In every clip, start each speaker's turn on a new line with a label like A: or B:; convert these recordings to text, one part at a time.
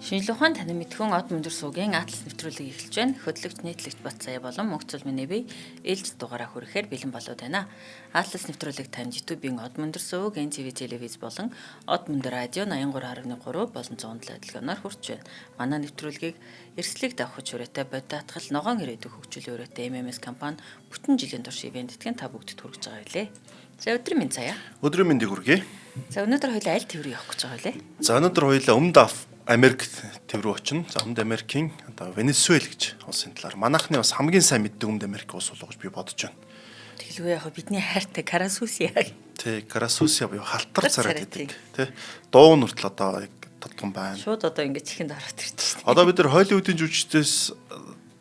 A: Шинжлэх ухаан танин мэдхүн од мөндөр суугийн Атлас нэвтрүүлэг эхэлж байна. Хөтлөгч нийтлэгч Бат Заяа болон Мөнх Зулмын би ээлжит дугаараа хүрэхээр бэлэн болоод байна. Атлас нэвтрүүлэг танд YouTube-ийн од мөндөр сууг, NTV телевиз болон од мөндөр радио 83.3 болон 107 хөдөлгөөнөөр хүрч байна. Манай нэвтрүүлгийг эрсдлийг давах хүч хүрээтэй бодит атгал ногоон ирээдүйг хөгжүүлийн хүрээтэй MMS компани бүтэн жилийн турш ивээн тэтгэн та бүгдэд хүргэж байгаа билээ. За өдрийн мэнд заяа.
B: Өдрийн мэндийг хүргэе.
A: За өнөөдөр хоёлаа аль төв рүү явах гэж байгаа вэ?
B: За өнөөдөр хоёлаа Өмнөд Америк төв рүү очино. За Өмнөд Америкийн одоо Венесуэл гэж улсын талаар. Манайхны бас хамгийн сайн мэддэг Өмнөд Америк улс болов гэж би бодож байна.
A: Тэгэлгүй яг бидний хайртай Карасусия.
B: Тий, Карасусия буюу халтар царай гэдэг. Тий. Дуу нь хүртэл одоо яг тодгон байна.
A: Шууд одоо ингэж чихэнд ороод ирж шээ.
B: Одоо бид нар Холливуудын жүжигчдээс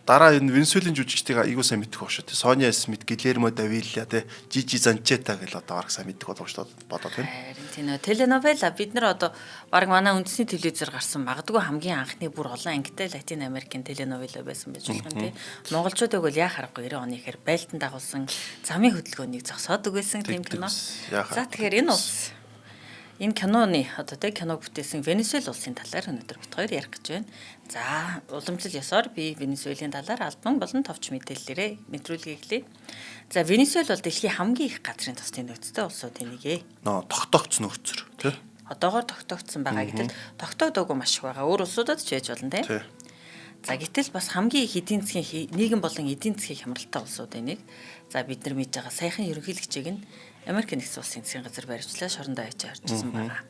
B: дараа энэ Венесуэлийн жүжигчдийг айгүй сайн мэдэх байх шүү. Соня Смит, Гилермо Давиля, тий, Жижи Занчета гэл одоо бараг сайн мэдэх болов шүү бодоод байна.
A: Харин тийм нөө теленовела бид нар одоо бараг манай үндэсний телевизээр гарсан магадгүй хамгийн анхны бүр олон ангитай Латин Америкийн теленовела байсан байж болох юм тий. Монголчуудыг бол яа харахгүй 90 оны ихээр байлдан дагуулсан замын хөдөлгөөнийг зогсоодог байсан тийм кино. За тэгэхээр энэ улс энэ киноны одоо тий киног бүтээсэн Венесуэл улсын талаар өнөөдөр бид хоёр ярих гэж байна. За уламжлал ёсоор би Венесуэлийн талаар албан болон товч мэдээллээрээ нэвтрүүлгийг эхлэе. За Венесуэл бол дэлхийн хамгийн их газрын тосны нөөцтэй улсуудын нэг ээ.
B: Нөө тогтоогдсон нөөцөр тий.
A: Одоогоор тогтоогдсон байгаа гэтэл тогтоогдоогүй маш их байгаа. Өөр улсуудад ч байж болно тий. За гэтэл бас хамгийн их эдийн засгийн нийгэм болон эдийн засгийн хямралтай улсуудын нэг. За бид нар мэдж байгаа саяхан ерөнхийлөгчийг нь Америк нэгдсэн улсын засгийн газар баривчлаа шорондоо яаж орчихсон байгаа.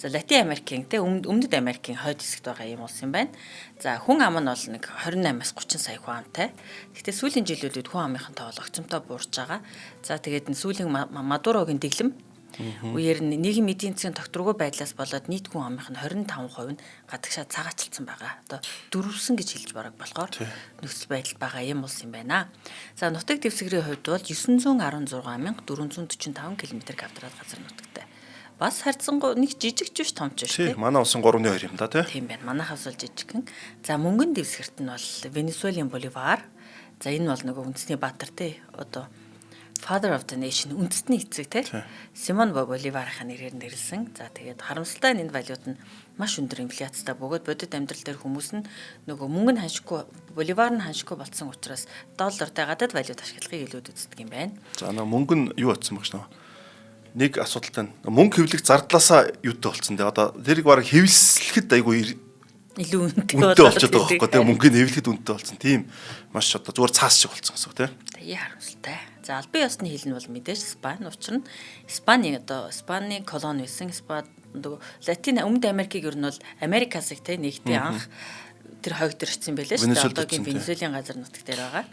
A: За Латин Америкийн те Өмнөд Америкийн хойд хэсэгт байгаа юм улс юм байна. За хүн ам нь бол нэг 28-аас 30 сая хүн амтай. Гэхдээ сүүлийн жилүүдэд хүн амынхан тоо бол огцомтой буурч байгаа. За тэгээд энэ сүүлийн Мадурогийн дэглэм үеэр нь нийгэм эдийн засгийн тогтворгүй байдлаас болоод нийт хүн амынх нь 25% нь гадагшаа цагаачлсан байгаа. Одоо дөрвсөн гэж хэлж бараг болохоор нөхцөл байдал байгаа юм улс юм байна. За нутаг дэвсгэрийн хувьд бол 916,445 км квадрат газар нутагтай. Бас харьцангуй нэг жижиг ч биш том ч биш
B: тийм. Манай улсын 3.2 юм да тий.
A: Тийм байна. Манайхаас бол жижигхэн. За мөнгөн дэвсгэрт нь бол Венесуэлийн боливар. За энэ бол нөгөө үндэсний баатар тий. Одоо Father of the Nation үндэсний эцэг тий. Симон Боливарын нэрээр нэрлсэн. За тэгээд харамсалтай нь энэ валют нь маш өндөр инфляцтай бөгөөд бодит амьдрал дээр хүмүүс нь нөгөө мөнгө нь ханшгүй боливар нь ханшгүй болцсон учраас доллартай гадаад валют ашиглахыг илүүд үздэг юм байна.
B: За нөгөө мөнгө нь юу очсон багш нөө? Нэг асуудалтай нь мөнгө хэвлэх зардлаасаа юутай болцсон дээ. Одоо тэрийг бараг хэвлэхэд айгүй
A: илүү үнэтэй
B: болчиход байгаа байхгүй тийм мөнгөний хэвлэхэд үнэтэй болсон. Тийм маш одоо зүгээр цаас шиг болсон гэсэн үг тийм.
A: Тэгээ харамсалтай. За албан ёсны хэл нь бол мэдээж Испани. Учир нь Испани одоо Испани колони байсан. Испани нөгөө Латин Өмнөд Америкийг ер нь бол Америкасыг те нэгтээ анх тэр хойг төр очсон байлээ шүү дээ. Одоогийн Венесуэлийн газар нутаг дээр байгаа.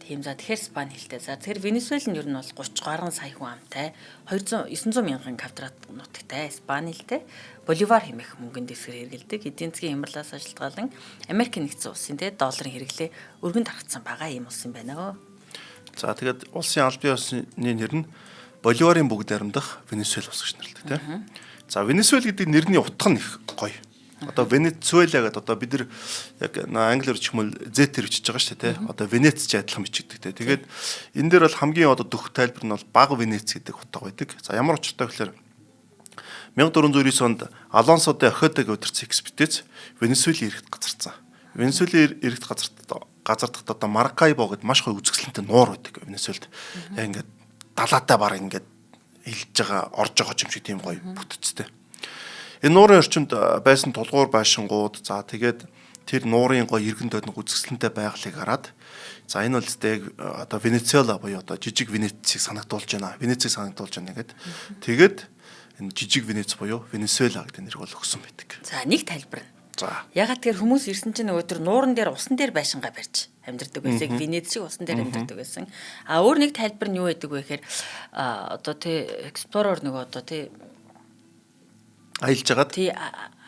A: Тийм за тэгэхээр Испани хэлтэй. За тэгэхээр Венесуэл нь ер нь бол 30 гаруй сая хүн амтай 200 900 мянган квадрат нутагтай Испани хэлтэй боливар хэмээх мөнгөн дэвсгэр хэрэгэлдэг. Эдийн засгийн хямралаас шалтгаалan Америк нэгдсэн улсын те долларын хэрэглээ өргөн тархацсан байгаа юм улс юм байна.
B: За тэгээд улсын албан ёсны нэр нь Боливарын бүгд аримдах Венесуэл улс гэж нэрлэдэг тийм. За Венесуэл гэдэг нэрний утга нь их гоё. Одоо Венесуэла гэдэг одоо бид нар яг англиар ч юм уу Z-ээр бичиж байгаа шүү дээ тий. Одоо Венец ч адилхан бичигдэг тий. Тэгээд энэ дээр бол хамгийн одоо дөх тайлбар нь бол бага Венец гэдэг утга байдаг. За ямар учиртай гэхээр 1499 онд Алонсо де Охедаг удирдсан экспедиц Венесуэлийн эрэгт газарцсан. Венесуэлийн эрэгт газарт газардахад одоо Маракайбо гэдэг маш гоё үзэсгэлэнтэй нуур байдаг Венесуэлд. Яг ингээд далаатай баг ингээд хилж байгаа орж байгаа юм шиг тийм гоё бүтцтэй. Энэ нуурын орчинд байсан тулгуур байшингууд за тэгээд тэр нуурын гоё эргэн тойрны үзэсгэлэнтэй байгалыг хараад за энэ бол яг одоо Венецуэла буюу одоо жижиг Венецийг санагдуулж байна. Венецийг санагдуулж байна гэд. Тэгээд энэ жижиг Венец буюу Венесуэла гэдэг нэрийг бол өгсөн байдаг.
A: За нэг тайлбар нь.
B: За.
A: Ягаад тэгэхээр хүмүүс ирсэн чинь нөгөө тэр нууран дээр усан дээр байшингаа барьж амьдардаг байсан. Венец шиг усан дээр амьдардаг байсан. А өөр нэг тайлбар нь юу байдаг вэ гэхээр одоо тий explorer нөгөө одоо тий
B: аялж агаад
A: тий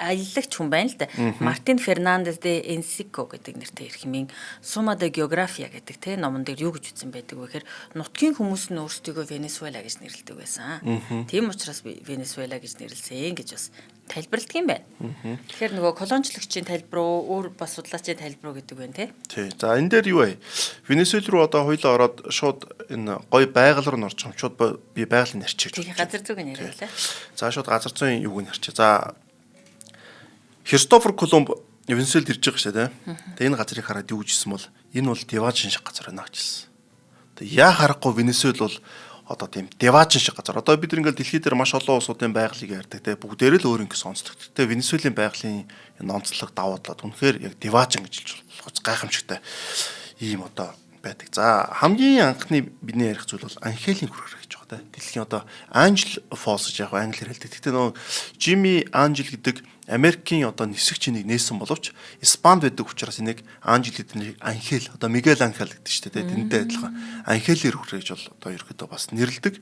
A: аялагч хүн байна л да. Мартин Фернандес де Энсико гэдэг нэртэй эрхмийн Summa de Geografia гэдэг тий номон дээр юу гэж үздэн байдаг вэ гэхээр нутгийн хүмүүс нь өөрсдийгөө Венесуэла гэж нэрлэдэг байсан. Тийм учраас Венесуэла гэж нэрлсэн гэж бас тайлбарладаг юм байна. Тэгэхээр нөгөө колончлогчийн тайлбар уу, өөр бас судлаачийн тайлбар уу гэдэг байна тий.
B: Тий. За энэ дээр юу вэ? Венесуэл рүү одоо хоёулаа ороод шууд энэ гоё байгаль руу орж байгаа. Шууд би байгалийн ярьчих.
A: Тий, газар зүйг нь яриа лээ.
B: За шууд газар зүйн юуг нь ярьчих. За Христофор Колумб Венесуэлд ирж байгаа шээ, тэ. Тэгээ энэ газрыг хараад юу гэжсэн бол энэ бол Деважин шиг газар байна гэжсэн. Тэгээ яа харахгүй Венесуэл бол одоо тийм Деважин шиг газар. Одоо бид ингээл дэлхий дээр маш олон улсуудын байгалыг ярьдаг, тэ. Бүгдээрээ л өөр ингэсэн онцлог. Тэгээ Венесуэлийн байгалийн энэ онцлог давуу талууд үнэхээр яг Деважин гэж хэлж болох гайхамшигтай ийм одоо байдаг. За хамгийн анхны бидний ярих зүйл бол Анхелийн хүрхрээ гэж байгаа, тэ. Дэлхийн одоо Angel Falls гэж яг англиар хэлдэг. Гэхдээ нөгөө Жими Анжел гэдэг Америкийн одоо нисгч энийг нээсэн боловч Испанд байдаг учраас энийг Анжел гэдэг нэг Анхел одоо Мигел Анхел гэдэг шүү дээ. Тэрнтэй адилхан Анхелийн хүрхрээ гэж бол одоо ерөөдөө бас нэрлэдэг.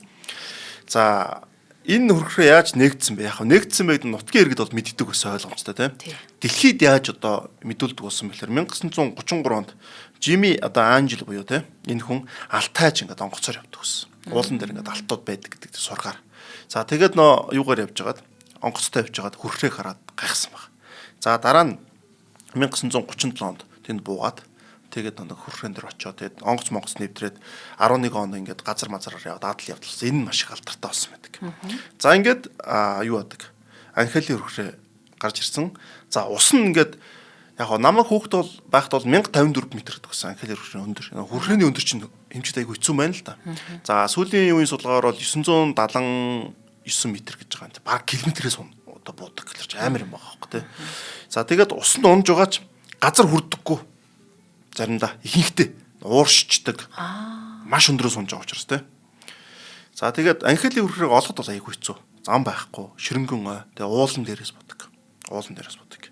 B: За энэ хүрхрээ яаж нээгдсэн бэ? Яг нээгдсэн бэ гэдэг нь нутгийн иргэд бол мэддэг байсан ойлгомжтой, тийм. Дэлхийд яаж одоо мэдүүлдэг болсон бэхлээр 1933 онд Жими одоо Анжел буюу, тийм, энэ хүн алтайж ингээд онгоцоор явдаг гэсэн. Уулан дээр ингээд алтууд байдаг гэдэг сургаар. За тэгээд нөө юугаар явж байгаад онгоцтой явж байгаад хүрхрээг хараад гайхсан баг. За дараа нь 1937 онд тэнд буугаад тэгээд нэг хүрхрээн дээр очиод тэгээд онгоц монгоц нэвтрээд 11 он ингээд газар мазараар яваад адал явдалсан. Энэ маш их алдартай болсон байдаг. За ингээд юу яадаг? Анхелийн хүрхрээ гарч ирсэн. За ус нь ингээд яг хоо намайг хүүхэд бол байхад бол 1054 м гэдэг гэсэн Анхелийн хүрхрээ өндөр. Хүрхрээний өндөр чинь хэмжид айгүй хэцүү байна л да. За сүүлийн үеийн судалгаагаар бол 979 м гэж байгаа юм. Бараг километрээс одоо буудаг гэхэлж амар юм байгаа хөөе, тэ. За тэгээд ус нь унж байгаа ч газар хүрдэггүй. Заримдаа ихэнхдээ ууршчдаг. Маш өндрөөс унж байгаа учраас, тэ. За тэгээд Анхелийн хүрхрээг олоход бол айгүй хэцүү. Зам байхгүй, ширэнгэн ой, тэгээ уулан дээрээс будаг. Уулан дээрээс будаг.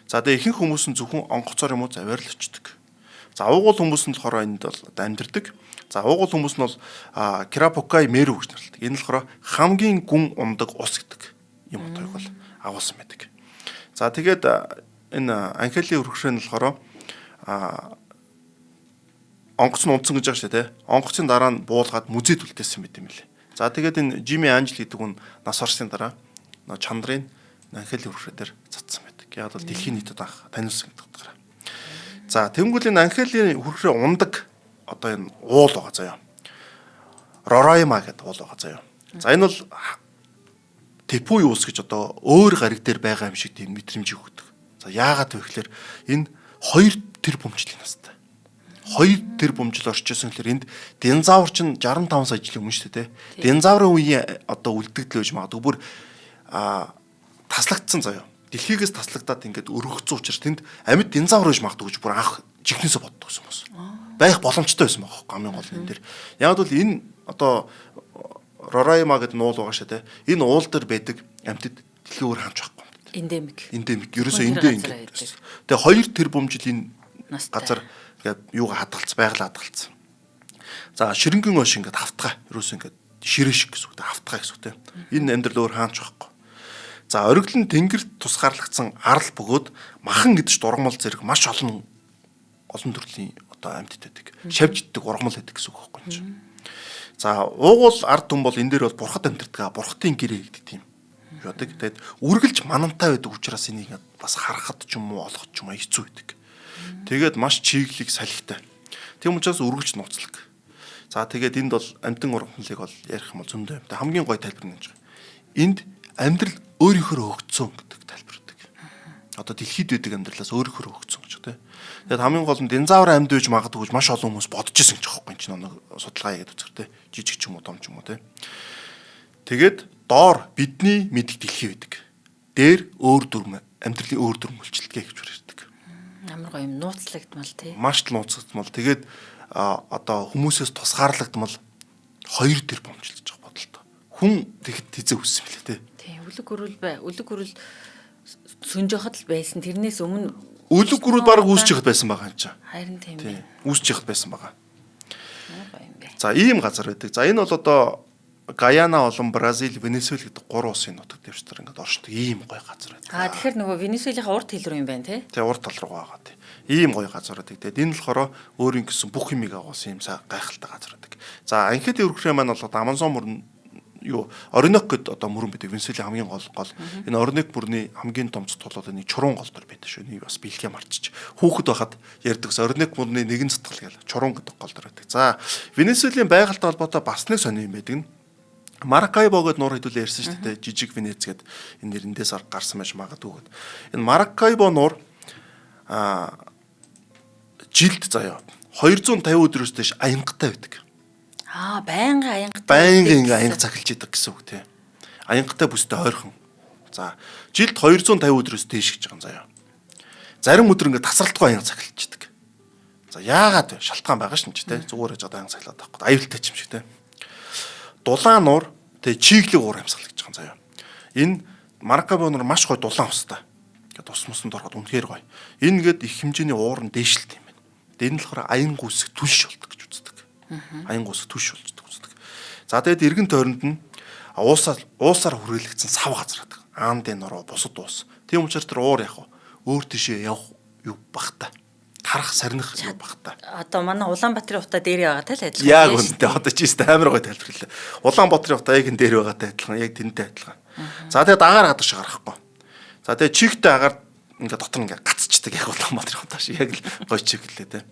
B: За тэгээ ихэнх хүмүүс нь зөвхөн онгоцоор юм уу завиар л очдог. За уугуул хүмүүс нь болохоор энд бол амьдардаг. За уугуул хүмүүс нь бол Крапокай Меру гэж нэрлэдэг. Энэ болохоор хамгийн гүн ундаг ус гэдэг юм утгыг бол агуулсан байдаг. За тэгээд энэ Анхелийн хүрхрээ нь болохоор онгоц нь унтсан гэж байгаа шүү дээ. Онгоцын дараа нь буулгаад музейд үлдээсэн байт юм лээ. За тэгээд энэ Жими Анжел гэдэг хүн нас орсны дараа чандрын Анхелийн хүрхрээ дээр цацсан байдаг. Яг бол дэлхийн нийтэд анх таниулсан гэдэг утгаараа. За тэнгуул энэ Анхелийн хүрхрээ ундаг одоо энэ уул байгаа заяа. Рорайма гэдэг уул байгаа заяа. За энэ бол Тэпуй ус гэж одоо өөр гариг дээр байгаа юм шиг тийм мэдрэмж өгдөг. За яагаад вэ гэхээр энэ 2 тэрбум жилийн настай. 2 тэрбум жил орчижсэн гэхээр энд динозавр чинь 65 сая жилийн өмнө шүү дээ. Динозаврын үеийн одоо үлдэгдэл байж магадгүй бүр таслагдсан заяа. Дэлхийгээс таслагдаад ингээд өргөгцсөн учраас тэнд амьд динозавр байж магадгүй гэж бүр анх жихнээсээ боддог байсан бас. Байх боломжтой байсан байгаа хамгийн гол нь энэ дэр. Яг бол энэ одоо Рорайма гэдэг нуул байгаа шүү дээ. Энэ уул дээр байдаг амьтад дэлхийн өөр хаанч байхгүй амьтад.
A: Эндемик.
B: Эндемик. Ерөөсөө эндээ ингээд. Тэгээ 2 тэрбум жилийн газар ингээд юугаа хадгалц, байгалаа хадгалцсан. За ширэнгэн ойш ингээд хавтгай. Ерөөсөө ингээд ширээ шиг гэсэн үг. Хавтгай гэсэн үг те. Энэ амьдрал өөр хаанч байхгүй. За ориглон тэнгэрт тусгаарлагдсан арал бөгөөд махан гэдэж дургамал зэрэг маш олон олон төрлийн одоо амьтад байдаг. Шавж иддэг ургамал байдаг гэсэн үг байхгүй юм чинь. За уугуул ард түмэн бол энэ дээр бол бурхад амьдардаг. Бурхатын гэрээ гэдэг тийм яадаг. Тэгээд үргэлж манантай байдаг учраас энийг бас харахад ч юм уу олоход ч юм уу хэцүү байдаг. Тэгээд маш чиглэлийг салхитай. Тийм учраас үргэлж нууцлаг. За тэгээд энд бол амьтан ургамлыг бол ярих юм бол зөндөө юмтай. Хамгийн гоё тайлбар нь гэж байгаа. Энд амьдрал өөрийнхөө өгцөн гэдэг тайлбар өгдөг. Одоо дэлхийд байдаг амьдралаас өөрийнхөө өгцөн гэж тийм. Тэгээд хамгийн гол нь динозавр амьд байж магадгүй гэж маш олон хүмүүс бодож исэн гэж аахгүй юм чинь нэг судалгаа хийгээд үзэх тийм. Жижиг ч юм уу том ч юм уу тийм. Тэгээд доор бидний мэдих дэлхий байдаг. Дээр өөр дүрм амьдралын өөр дүрм үйлчлэлгээ гэж ярьдаг.
A: Ямар гоё юм нууцлагдмал тий.
B: Маш л нууцлагдмал. Тэгээд одоо хүмүүсээс тусгаарлагдмал 2 тэрбум жилж байгаа бодолтой. Хүн тэгэхэд тэзээ үссэн мөлий тий.
A: Тий, үлэг гүрэл бай. Үлэг гүрэл сөнж явахад л байсан. Тэрнээс өмнө
B: үлэг гүрэл баг үүсч явахад байсан байгаа юм чинь.
A: Харин тийм ээ.
B: Үүсч явахад байсан байгаа.
A: Гоё юм бэ.
B: За ийм газар байдаг. За энэ бол одоо Гаяна болон Бразил, Венесуэл гэдэг гурван улсын нутаг дэвшдэр ингээд оршдог ийм гоё газар байдаг.
A: Аа тэгэхээр нөгөө Венесуэлийн урд тал руу юм байна тий?
B: Тий, урд тал руу байгаа тий. Ийм гоё газар байдаг. Тэгээд энэ болохоор өөрийн гэсэн бүх юмыг агуулсан ийм гайхалтай газар байдаг. За Анхелийн өрхрээ маань бол Амазон мөрөн юу Оринок гэд одоо мөрөн байдаг. Венесуэлийн хамгийн гол гол. Энэ Оринок мөрний хамгийн том цутгал бол энэ Чурун гол дор байдаг шүү. Энийг бас бэлгээ марчиж. Хүүхэд байхад ярьдаг. Оринок мөрний нэгэн цутгал гэл Чурун гэдэг гол дор байдаг. За Венесуэлийн байгальтай холбоотой бас нэг сони юм байдаг нь. Маракайбо гэдэг нуур хэдүүлээ ярьсан шүү дээ. Жижиг Венец гэдэг энэ нэрэндээс гарсан байж магадгүй гэдэг. Энэ Маракайбо нуур жилд заяа 250 өдрөөс дээш аянгатай байдаг.
A: Аа, байнгын аянгатай.
B: Байнгын ингээ аянга цахилж идэг гэсэн үг тий. Аянгатай бүстэй ойрхон. За, жилд 250 өдрөөс дээш гэж байгаа юм заяа. Зарим өдөр ингээ тасралтгүй аянга цахилж идэг. За, яагаад вэ? Шалтгаан байгаа шин ч тий. Зүгээр яж одоо аянга цахилаад байхгүй. Аюултай ч юм шиг тий. Дулаан нуур тэгээ чиглэг уур амьсгал гэж байгаа юм заяа. Энэ Маракайбо нуур маш гоё дулаан устай. Ингээд ус мусанд ороход үнэхээр гоё. Энэ ингээд их хэмжээний уур нь дээшилт юм байна. Энэ нь болохоор аян гүйсэх түлш болдог гэж үздэг. Аян гүйсэх түлш болдог үздэг. За тэгээд эргэн тойронд нь уусаар хүрээлэгдсэн сав газар байдаг. Аандын нуруу, бусад уус. Тийм учраас тэр уур яг өөр тийшээ явах юу багтай. Тарах сарних юу багтай.
A: Одоо манай Улаанбаатарын утаа дээр байгаатай л адилхан.
B: Яг үнэтэй. Одоо чи өстө амар гоё тайлбарлаа. Улаанбаатарын утаа яг энэ дээр байгаатай адилхан, яг тэнтэй адилхан. За тэгээд агаар гадагш гарахгүй. За тэгээд чигтэй агаар ингээ дотор ингээ гацчдаг яг Улаанбаатарын утаа шиг яг л гоё чиг лээ те.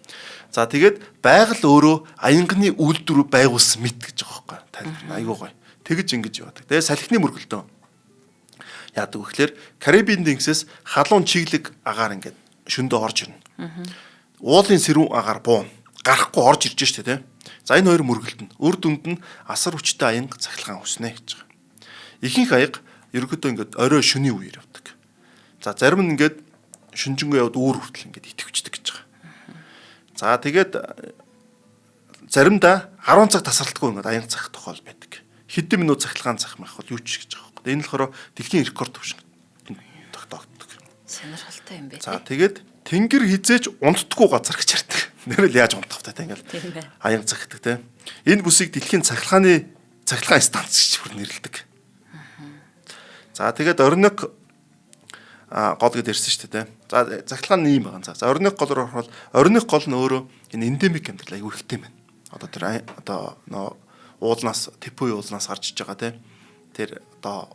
B: За тэгээд байгаль өөрөө аянганы үйлдвэр байгуулсан мэт гэж байгаа байхгүй. Тайлбар айгуу гоё. Тэгэж ингэж яваадаг. Тэгээд салхины мөргөлдөө яадаг вэ гэхээр Карибын тэнгисээс халуун чиглэг агаар ингээд шөндөө орж ирнэ. Уулын сэрүүн агаар буун. Гарахгүй орж ирж штэ те. За энэ хоёр мөргөлдөн. Үр дүнд нь асар хүчтэй аянга цахилгаан өснө гэж байгаа. Ихэнх аяга ерөнхийдөө ингээд орой шөнийн үеэр явдаг. За зарим нь ингээд шүнжэнгөө яваад үүр хүртэл ингээд итгэвчдэг гэж байгаа. За тэгээд заримдаа 10 цаг тасралтгүй ингээд аянга цах тохиол байдаг. Хэдэн минут цахилгаан цах мах бол юу ч гэж байгаа байхгүй. Энэ болохоор дэлхийн рекорд төвшин тогтоогддог.
A: Сонирхолтой юм бэ.
B: За тэгээд тэнгэр хизээж унтдаггүй газар гэж ярьдаг. Нэрэл яаж унтах вэ те ингээл аянга цахдаг те. Энэ бүсийг дэлхийн цахилгаан станц гэж бүр нэрлэдэг. За тэгээд Оринок гол гэдээ ирсэн шүү дээ. За цахилгаан нь ийм байгаа. За Оринок гол руу ороход Оринок гол нь өөрөө энэ эндемик амьдрал аягүй ихтэй юм байна. Одоо тэр одоо нөө уулнаас Тэпүй уулнаас гарч иж байгаа те. Тэр одоо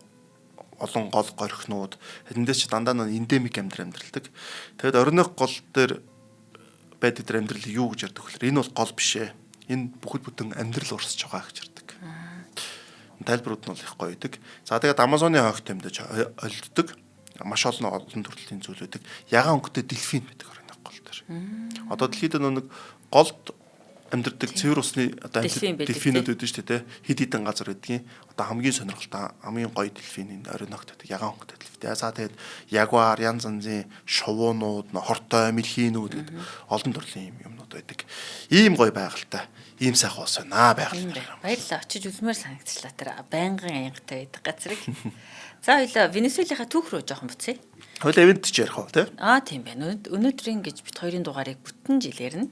B: олон гол горхинууд эндээс чи дандаа нөө эндемик амьдралдаг. Тэгэд Оринок гол дээр байдаг тэр амьдрал юу гэж ярьдаг вөхлөр энэ бол гол биш ээ. Энэ бүхэл бүтэн амьдрал урсж байгаа гэж ярьдаг. Тайлбарууд нь бол их гоё байдаг. За тэгээд Амазоны хойгт амьдаж олддог. Маш олон төрлийн зүйл байдаг. Ягаан өнгөтэй дельфин байдаг Оринок гол дээр. Одоо дэлхийд нэг голд амьдардаг цэвэр усны одоо дельфинүүд байдаг шүү дээ, хэд хэдэн газар байдгийн. Одоо хамгийн сонирхолтой, хамгийн гоё дельфин энэ Оринокт байдаг, ягаан өнгөтэй дельфин. За тэгээд ягуар, янз янзын шувуунууд, хортой, мэлхийнүүд гэдэг олон төрлийн юм юмнууд байдаг. Ийм гоё байгальтай, ийм сайхан улс байна байгаль.
A: Баярлалаа. Очиж үзмээр санагдчихлаа тэр байнгын аянгатай байдаг газрыг. За хоёлаа Венесуэлийнхаа түүх рүү жоохон буцъя.
B: Хоёлаа ивент ч ярих уу те?
A: Аа тийм байна. Өнөөдрийн гэж бит хоёрын дугаарыг бүтэн жилээр нь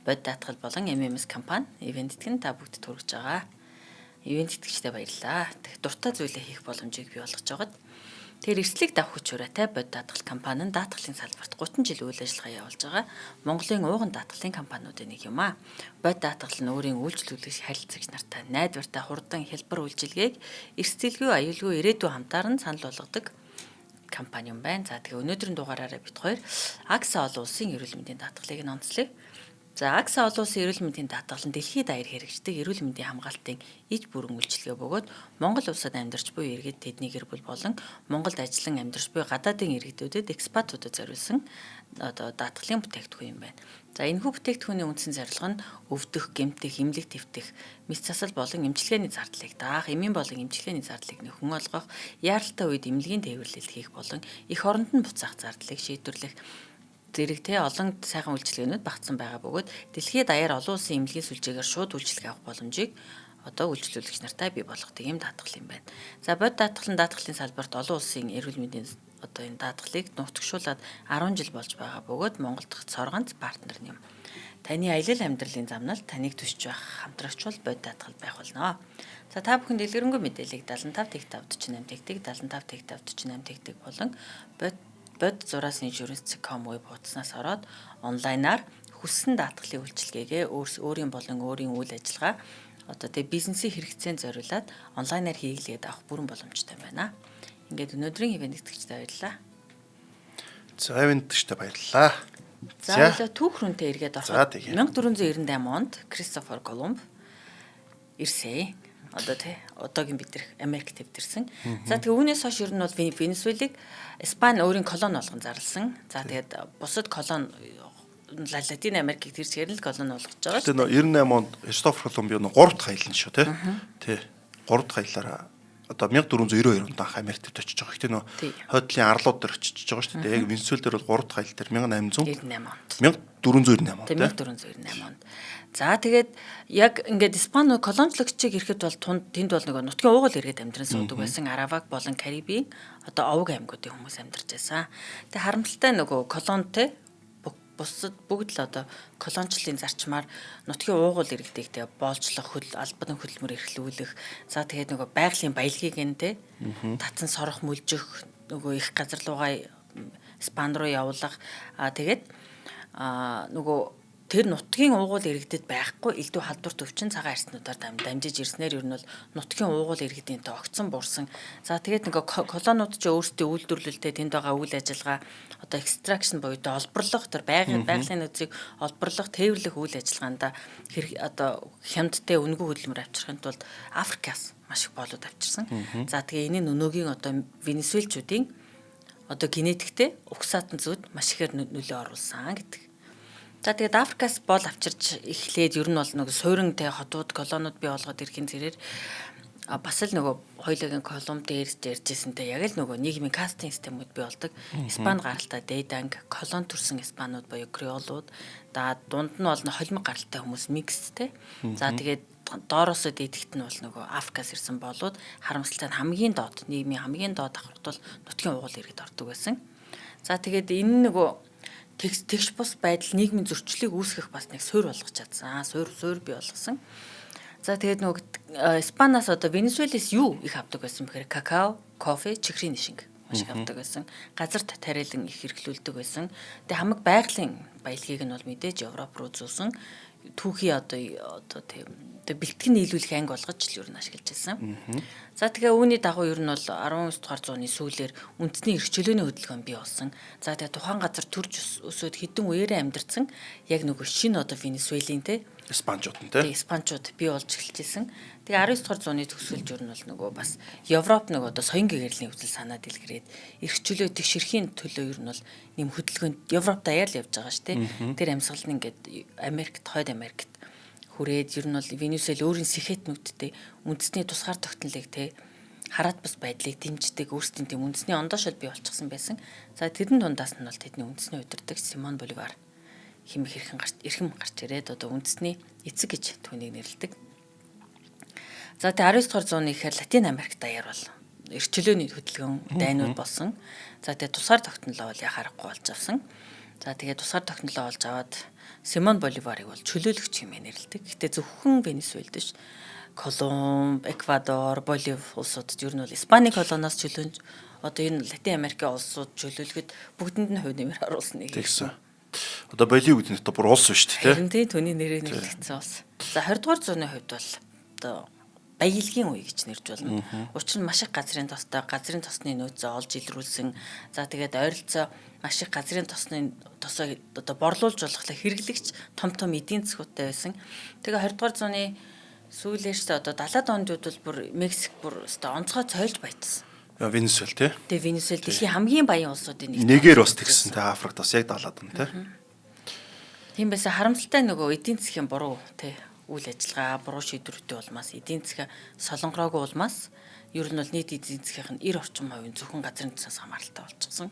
A: бод даатгал болон MMS компани ивент итгэн та бүгдэд хүргэж байгаа. Ивент итгэгчдээ баярлалаа. Тэг дуртай зүйлээ хийх боломжийг бий болгож байгаад тэр эрсдлийг давах хүч хүрээтэй бод даатгал компани нь даатгалын салбарт 30 жил үйл ажиллагаа явуулж байгаа Монголын ууган даатгалын компаниудын нэг юм аа. Бод даатгал нь өөрийн үйлчлүүлэгч харилцагч нартай найдвартай хурдан хялбар үйлчилгээг эрсдэлгүй аюулгүй ирээдүйн хамтаар нь санал болгодог компани юм байна. За тэгээ өнөөдрийн дугаараараа бид хоёр AXA олон улсын эрүүл мэндийн даатгалыг нь онцлоё. За AXA олон улсын эрүүл мэндийн даатгал нь дэлхийд даяар хэрэгждэг эрүүл мэндийн хамгаалтын иж бүрэн үйлчилгээ бөгөөд Монгол улсад амьдарч буй иргэд тэдний гэр бүл болон Монголд ажиллан амьдарч буй гадаадын иргэдүүдэд экспатуудад зориулсан одоо даатгалын бүтээгдэхүүн юм байна. За энэхүү бүтээгдэхүүний үндсэн зорилго нь өвдөх, гэмтэх, эмнэлэг твтэх, мэс засал болон эмчилгээний зардлыг даах, эмийн болон эмчилгээний зардлыг нөхөн олгох, яаралтай үед эмнэлгийн тээвэрлэлт хийх болон эх оронд нь буцаах зардлыг шийдвэрлэх зэрэг те олон сайхан үйлчилгээнүүд багтсан байгаа бөгөөд дэлхийд даяар олон улсын эмнэлгийн сүлжээгээр шууд үйлчилгээ авах боломжийг одоо үйлчлүүлэгч нартай бий болгодог юм даатгал юм байна. За бод даатгал нь даатгалын салбарт олон улсын эрүүл мэндийн одоо энэ даатгалыг нутагшуулад 10 жил болж байгаа бөгөөд Монгол дахь цор ганц партнер юм. Таны аялал амьдралын замнал таныг төсч байх хамтрагч бол бод даатгал байх болно. За та бүхэн дэлгэрэнгүй мэдээллийг 75 тэг 5 48 тэг 75 тэг 5 48 тэг болон бод зураас insurance.com веб хуудаснаас ороод онлайнаар хүссэн даатгалын үйлчилгээгээ өөрийн болон өөрийн үйл ажиллагаа одоо тэгээ бизнесийн хэрэгцээнд зориулаад онлайнаар хийглээд авах бүрэн боломжтой байна. Ингээд өнөөдрийн ивент итгэгчдээ баярлалаа.
B: За ивент итгэгчдээ баярлалаа.
A: За хоёлаа түүх рүүнтэй эргээд ороход 1498 онд Кристофер Колумб ирсэн. Одоо тий одоогийн бид нар Америк төвдөрсөн. За тэгээ үүнээс хойш ер нь бол Венесуэлийг Испани өөрийн колони болгон зарласан. За тэгээд бусад колони Латин Америкийг тэр чигээр л колони болгож байгаа
B: шүү. Тэгээ 98 онд Христофор Колумб юу 3 дахь аялал нь шүү тий. Тий. 3 дахь аяллаараа одоо 1492 онд анх Америкт очиж байгаа. Гэтэ нөө хойдлын арлууд дээр очиж байгаа шүү дээ. Яг Венесуэл дээр бол 3 дахь аялал дээр
A: 1898 онд.
B: 1498 онд.
A: 1498 онд. За тэгээд яг ингээд Испани колончлогчийг ирэхэд бол тэнд бол нөгөө нутгийн уугуул иргэд амьдран суудаг байсан. Аравак болон Карибын одоо овог аймагуудын хүмүүс амьдарч байсан. Тэгээд харамсалтай нөгөө колонтэй бусад бүгд л одоо колончлолын зарчмаар нутгийн уугуул иргэдийг те боолчлох хөл албан хөдөлмөр эрхлүүлэх, за тэгээд нөгөө байгалийн баялагийг нь те татсан сорох мүлжих, нөгөө их газар руугаа Испани руу явуулах, тэгээд нөгөө тэр нутгийн уугуул иргэдэд байхгүй элдв халдвар төвчин цагаан арьснуудаар дамжиж ирснээр ер нь бол нутгийн уугуул иргэдийн тоо огцон буурсан. За тэгээд нөгөө колониуд ч өөрсдийн үйлдвэрлэлтэй тэнд байгаа үйл ажиллагаа одоо extraction буюу олборлох тэр байгалийн нөөцийг олборлох, тээвэрлэх үйл ажиллагаанд хэрэг одоо хямдтай үнэгүй хөдөлмөр авчрахын тулд Африкаас маш их боолууд авчирсан. За тэгээ энэ нь өнөөгийн одоо Венесуэлчүүдийн одоо генетиктэй угсаатан зүуд маш ихээр нөлөө оруулсан гэдэг. За тэгээд Африкаас бол авчирч эхлээд ер нь бол нөгөө суурин те хотууд колониуд бий болгоод ирэхин зэрээр бас л нөгөө хоёулын Колумб дээр ярьжсэнтэй яг л нөгөө нийгмийн кастинг системүүд бий болдог. Испани гаралтай дээданг, колони төрсэн испанууд буюу креолууд, да дунд нь бол холимог гаралтай хүмүүс микс те. За тэгээд доороосоо дээдэгт нь бол нөгөө Африкаас ирсэн болууд харамсалтай нь хамгийн доод нийгмийн хамгийн доод давхарт бол нутгийн уугуул иргэд ордог байсан. За тэгээд энэ нөгөө тэгш бус байдал нийгмийн зөрчлийг үүсгэх бас нэг суурь болгож чадсан. Суурь бий болгосон. За тэгээд нөгөө Испаниас одоо Венесуэлээс юу их авдаг байсан бэхээр какао, кофе, чихрийн нишинг маш их авдаг байсан. Газар тариалан их хэрэглүүлдэг байсан. Тэгээд хамаг байгалийн баялагийг нь бол мэдээж Европ руу зүүсэн. Түүхий одоо тийм одоо бэлтгэн нийлүүлэх анги болгож л ер нь ашиглаж байсан. За тэгээ үүний дагуу ер нь бол 19 дугаар зууны сүүлээр үндэсний эрх чөлөөний хөдөлгөөн бий болсон. За тэгээ тухайн газар төрж өсөөд хэдэн үеэрээ амьдарсан яг нөгөө шинэ одоо Венесуэлийн те
B: Испанчууд нь те
A: Испанчууд бий болж эхэлж исэн. Тэгээ 19 дугаар зууны төгсгөлд ер нь бол нөгөө бас Европ нөгөө одоо соён гэгэрлийн үзэл санаа дэлгэрээд эрх чөлөө тэгш эрхийн төлөө ер нь бол нэм хөдөлгөөнд Европ даяар л явж байгаа ш те. Тэр амьсгал нь ингээд Америкт, Хойд Америкт хүрээд ер нь бол Венесуэл өөрийн сэхэтнүүдтэй үндэсний тусгаар тогтнолыг те хараат бус байдлыг дэмждэг өөрсдийн тийм үндэсний ондоошол бий болчихсон байсан. За тэрэн дундаас нь бол тэдний үндэсний удирдагч Симон Боливар хэмэх эрхэм гарч ирээд одоо үндэсний эцэг гэж түүнийг нэрлэдэг. За тэгээ 19 дугаар зууны ихээр Латин Америк даяар бол эрх чөлөөний хөдөлгөөн дайнууд болсон. За тэгээ тусгаар тогтнолоо бол яхаарахгүй болж авсан. За тэгээ тусгаар тогтнолоо олж аваад Симон Боливарыг бол чөлөөлөгч хэмээн нэрлэдэг. Гэтэ зөвхөн Венесуэлд биш. Колумб, Эквадор, Болив улсуудад ер нь бол Испани колониос чөлөөнж одоо энэ Латин Америкийн улсууд чөлөөлөхөд бүгдэнд нь хувь нэмэр оруулсан нэг.
B: Тэгсэн. Одоо Болив гэдэг нь одоо бүр улс биш үү те?
A: Харин тийм түүний нэрээр нэрлэгдсэн улс. За 20 дугаар зууны хувьд бол одоо баялагын үе гэж нэрж болно. Учир нь маш их газрын тостой, газрын тосны нөөцөө олж илрүүлсэн. За тэгээд ойролцоо маш их газрын тосны тосоо одоо борлуулж болохлоо хэрэглэгч том том эдийн засгуудтай байсан. Тэгээ 20 дугаар зууны сүүлээр ч одоо 70-аад онд бол бүр Мексик бүр өстой онцгой цойлж баяжсан.
B: Венесуэл тий.
A: Тэгээ Венесуэл дэлхийн хамгийн баян улсуудын нэг.
B: Нэгээр бас тэгсэн тий Африкт бас яг 70-аад он тий.
A: Тийм байсан харамсалтай нөгөө эдийн засгийн буруу тий үйл ажиллагаа, буруу шийдвэрүүдийн улмаас эдийн засгаа солонгороогүй улмаас ер нь бол нийт эдийн засгийнх нь 90 орчим хувийн зөвхөн газрын тусаас хамааралтай болчихсон.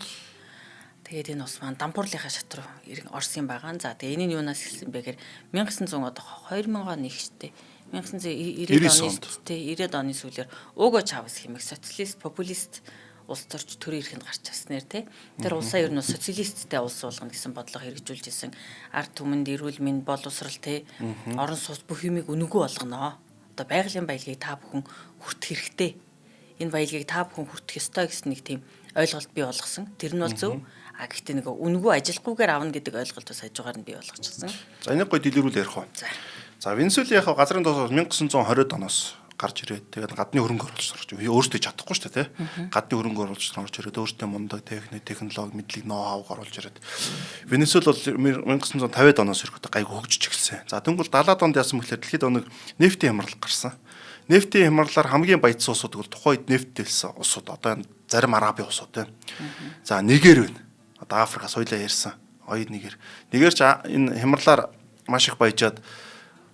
A: Тэгээд энэ улс маань дампуурлынхаа шат руу орсон байгаа. За тэгээ энэ нь юунаас эхэлсэн бэ гэхээр 1900 одоо 2000 он ихтэй 1990-ад оны тий 90-ад оны сүүлээр Уго Чавес хэмээх социалист, популист улс төрч төрийн эрхэнд гарч ирснээр тий тэр улсаа ер нь социалисттэй улс болгоно гэсэн бодлого хэрэгжүүлж исэн. Ард түмэнд эрүүл мэнд, боловсрал тий орон сууц бүх юмыг үнэгүй болгоно. Одоо байгалийн баялагийг та бүхэн хүртэх хэрэгтэй. Энэ баялагийг та бүхэн хүртэх ёстой гэсэн нэг тийм ойлголт бий болгосон. Тэр нь бол зөв. А гэхдээ нэг үнэгүй ажилгүйгээр авна гэдэг ойлголт бас хажуугаар нь бий болгочихсон.
B: За энийг гоё дэлгэрүүл ярих уу. За Венесуэлийн яг газрын тос 1920-ад оноос гарч ирээд тэгээд гадны хөрөнгө оруулагч орж өөртөө чадахгүй шүү дээ тий. Гадны хөрөнгө оруулагч орж ирээд өөртөө мундаг техник, технологи, мэдлэг, ноу-хау оруулж ирээд Венесуэл бол 1950-ад оноос ирэхэд гайгүй хөгжиж эхэлсэн. За тэнгуул 70-ад онд яасан бэхлээр дэлхийд нэг нефтийн хямрал гарсан. Нефтийн хямралаар хамгийн баяжсан улсууд бол тухайн үед нефт дэлсэн улсууд одоо зарим Арабын улсууд тийм. За Нигер байна. Одоо Африкаас хоёлаа ярьсан. Оюу Нигер. Нигер ч энэ хямралаар маш их баяжаад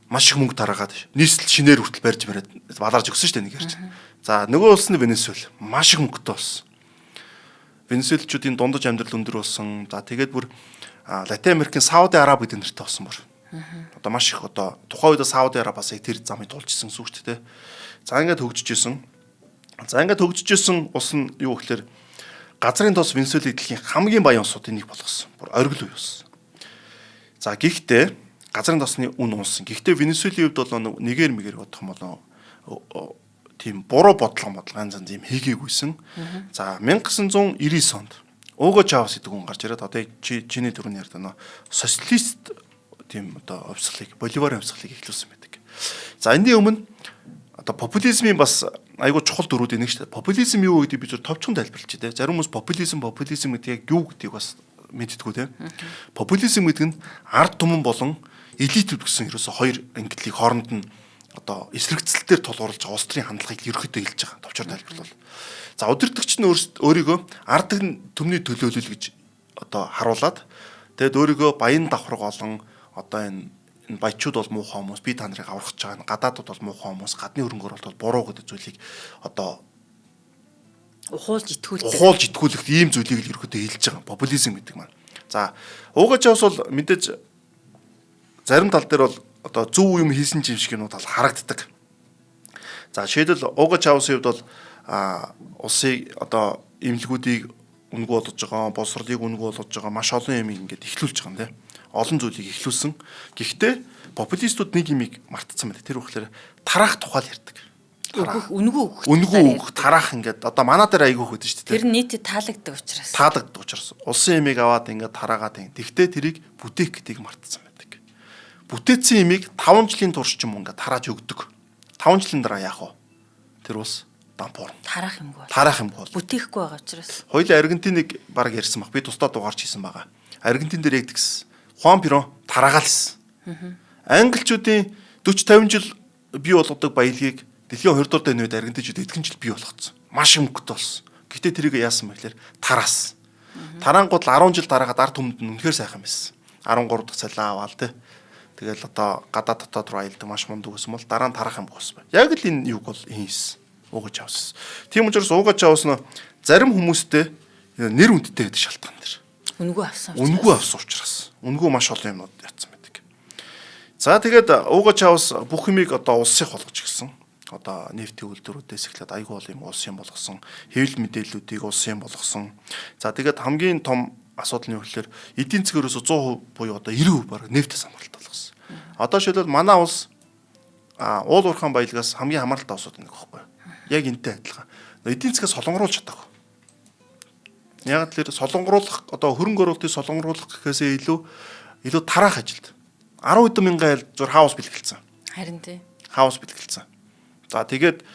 B: маш их мөнгө тараагаад нийслэл шинээр хүртэл барьж бариад баларж өгсөн шүү дээ Нигер чинь. За нөгөө улс нь Венесуэл маш их мөнгөтэй болсон. Венесуэлчүүдийн дундаж амьдрал өндөр болсон. За тэгээд бүр Латин Америкийн Сауди Араб гэдэг нэртэй болсон бүр. Одоо маш их одоо тухайн үед Сауди Араб бас яг тэр замыг тулж исэн гэсэн үг шүү дээ. За ингээд хөгжиж исэн. За ингээд хөгжиж исэн улс нь юу гэхээр газрын тос Венесуэлийг дэлхийн хамгийн баян улсуудын нэг болгосон. Бүр оргил үе болсон. За гэхдээ газрын тосны үн унсан. Гэхдээ Венесуэлийн хувьд бол нэгээр мэгээр бодох юм бол тийм буруу бодлого янз янз юм хийгээгүйсэн. За 1999 онд Уго Чавес гэдэг хүн гарч ирээд одоо чиний түрүүний ярьд нөө социалист тийм одоо хувьсгалыг Боливарын хувьсгалыг эхлүүлсэн байдаг. За энэний өмнө одоо популизмын бас айгүй чухал дөрүүд нэг шүү дээ. Популизм юу гэдгийг би зөв товчхон тайлбарлчих те. Зарим хүмүүс популизм гэдэг яг юу гэдгийг бас мэддэггүй те. Популизм гэдэг нь ард түмэн болон элитүүд гэсэн ерөөсө хоёр ангиллыг хооронд нь одоо эсрэгцэл дээр тулгуурлаж байгаа улс төрийн хандлагыг ерөөхдөө хэлж байгаа. Товчоор тайлбарлавал. За удирдагч нь өөрийгөө ард түмний төлөөлөл гэж одоо харуулад тэгээд өөрийгөө баян давхарга олон одоо энэ баячууд бол муухай хүмүүс, би та нарыг аврах гэж байгаа, гадаадууд бол муухай хүмүүс, гадны хөрөнгө оруулалт бол буруу гэдэг зүйлийг одоо
A: ухуулж итгүүлдэг.
B: Ухуулж итгүүлэх ийм зүйлийг л ерөөхдөө хэлж байгаа. Популизм гэдэг маань. За Уго Чавес бол мэдээж зарим тал дээр бол одоо зөв юм хийсэн юм шиг юмуд бол харагддаг. За жишээлбэл Уго Чавесын хувьд бол улсыг одоо эмнэлгүүдийг үнэгүй болгож байгаа, боловсролыг үнэгүй болгож байгаа маш олон юм ингээд эхлүүлж байгаа юм тийм. Олон зүйлийг эхлүүлсэн. Гэхдээ популистууд нэг юмыг мартцсан байна. Тэр болохоор тараах тухай л ярьдаг.
A: Өгөх, үнэгүй өгөх.
B: Үнэгүй өгөх, тараах ингээд одоо манай дээр айгүй хөдөн шүү дээ.
A: Тэр нийтэд таалагддаг учраас.
B: Таалагддаг учраас. Улсын юмыг аваад ингээд тараагаад юм. Тэгтээ тэрийг бүтээх гэдгийг мартцсан байдаг. Бүтээсэн юмыг 5 жилийн турш ч юм ингээд тарааж өгдөг. 5 жилийн дараа яах вэ? Тэр улс дампуурна.
A: Тараах юмгүй бол.
B: Тараах юмгүй бол.
A: Бүтээхгүй байгаа учраас.
B: Хоёулаа Аргентиныг баг ярьсан баг. Би тусдаа дугаарч хийсэн байгаа. Аргентин дээр яг тэгсэн. Хуан Перон тараагаал хийсэн. Англичуудын 40 50 жил бий болгодог баялагийг дэлхийн 2 дугаар дайны үед аргентинчууд эдгэн жил бий болгоцсон. Маш мөнгөтэй болсон. Гэтэ тэрийг яасан бэ гэхээр тараас. Тараангууд л 10 жил дараагаад ард түмэнд нь үнэхээр сайхан байсан. 13 дахь цалин аваал те. Тэгэл одоо гадаад дотоод руу аялдаг маш мундаг байсан бол дараа нь тарах юм болсон байна. Яг л энэ юг бол хийсэн. Уго Чавес. Тийм учраас Уго Чавес нь зарим хүмүүстэй нэр хүндтэй гэдэг шалтгаан дээр.
A: Үнэгүй авсан учраас.
B: Үнэгүй авсан учраас. Үнэгүй маш олон юмнууд ятсан байдаг. За тэгээд Уго Чавес бүх юмыг одоо улсыг болгож ирсэн. Одоо нефтийн үйлдвэрүүдээс эхлээд айгүй бол юм улсын болгосон, хэвлэл мэдээллүүдийг улсын болгосон. За тэгээд хамгийн том асуудал нь юу гэхээр эдийн засаг ерөөсө 100% буюу одоо 90% бараг нефтээс хамааралтай болгосон. Одоо жишээлбэл манай улс уул уурхайн баялагаас хамгийн хамааралтай улсууд нэг байхгүй. Яг энтэй адилхан. Эдийн засгаа солонгоруулж чадаагүй. Яг л солонгоруулах одоо хөрөнгө оруулалтыг солонгоруулах гэхээсээ илүү тараах ажилд. 10 хэдэн мянган айл зур хаус бэлгэлцсэн.
A: Харин тий.
B: Хаус бэлгэлцсэн. За тэгээд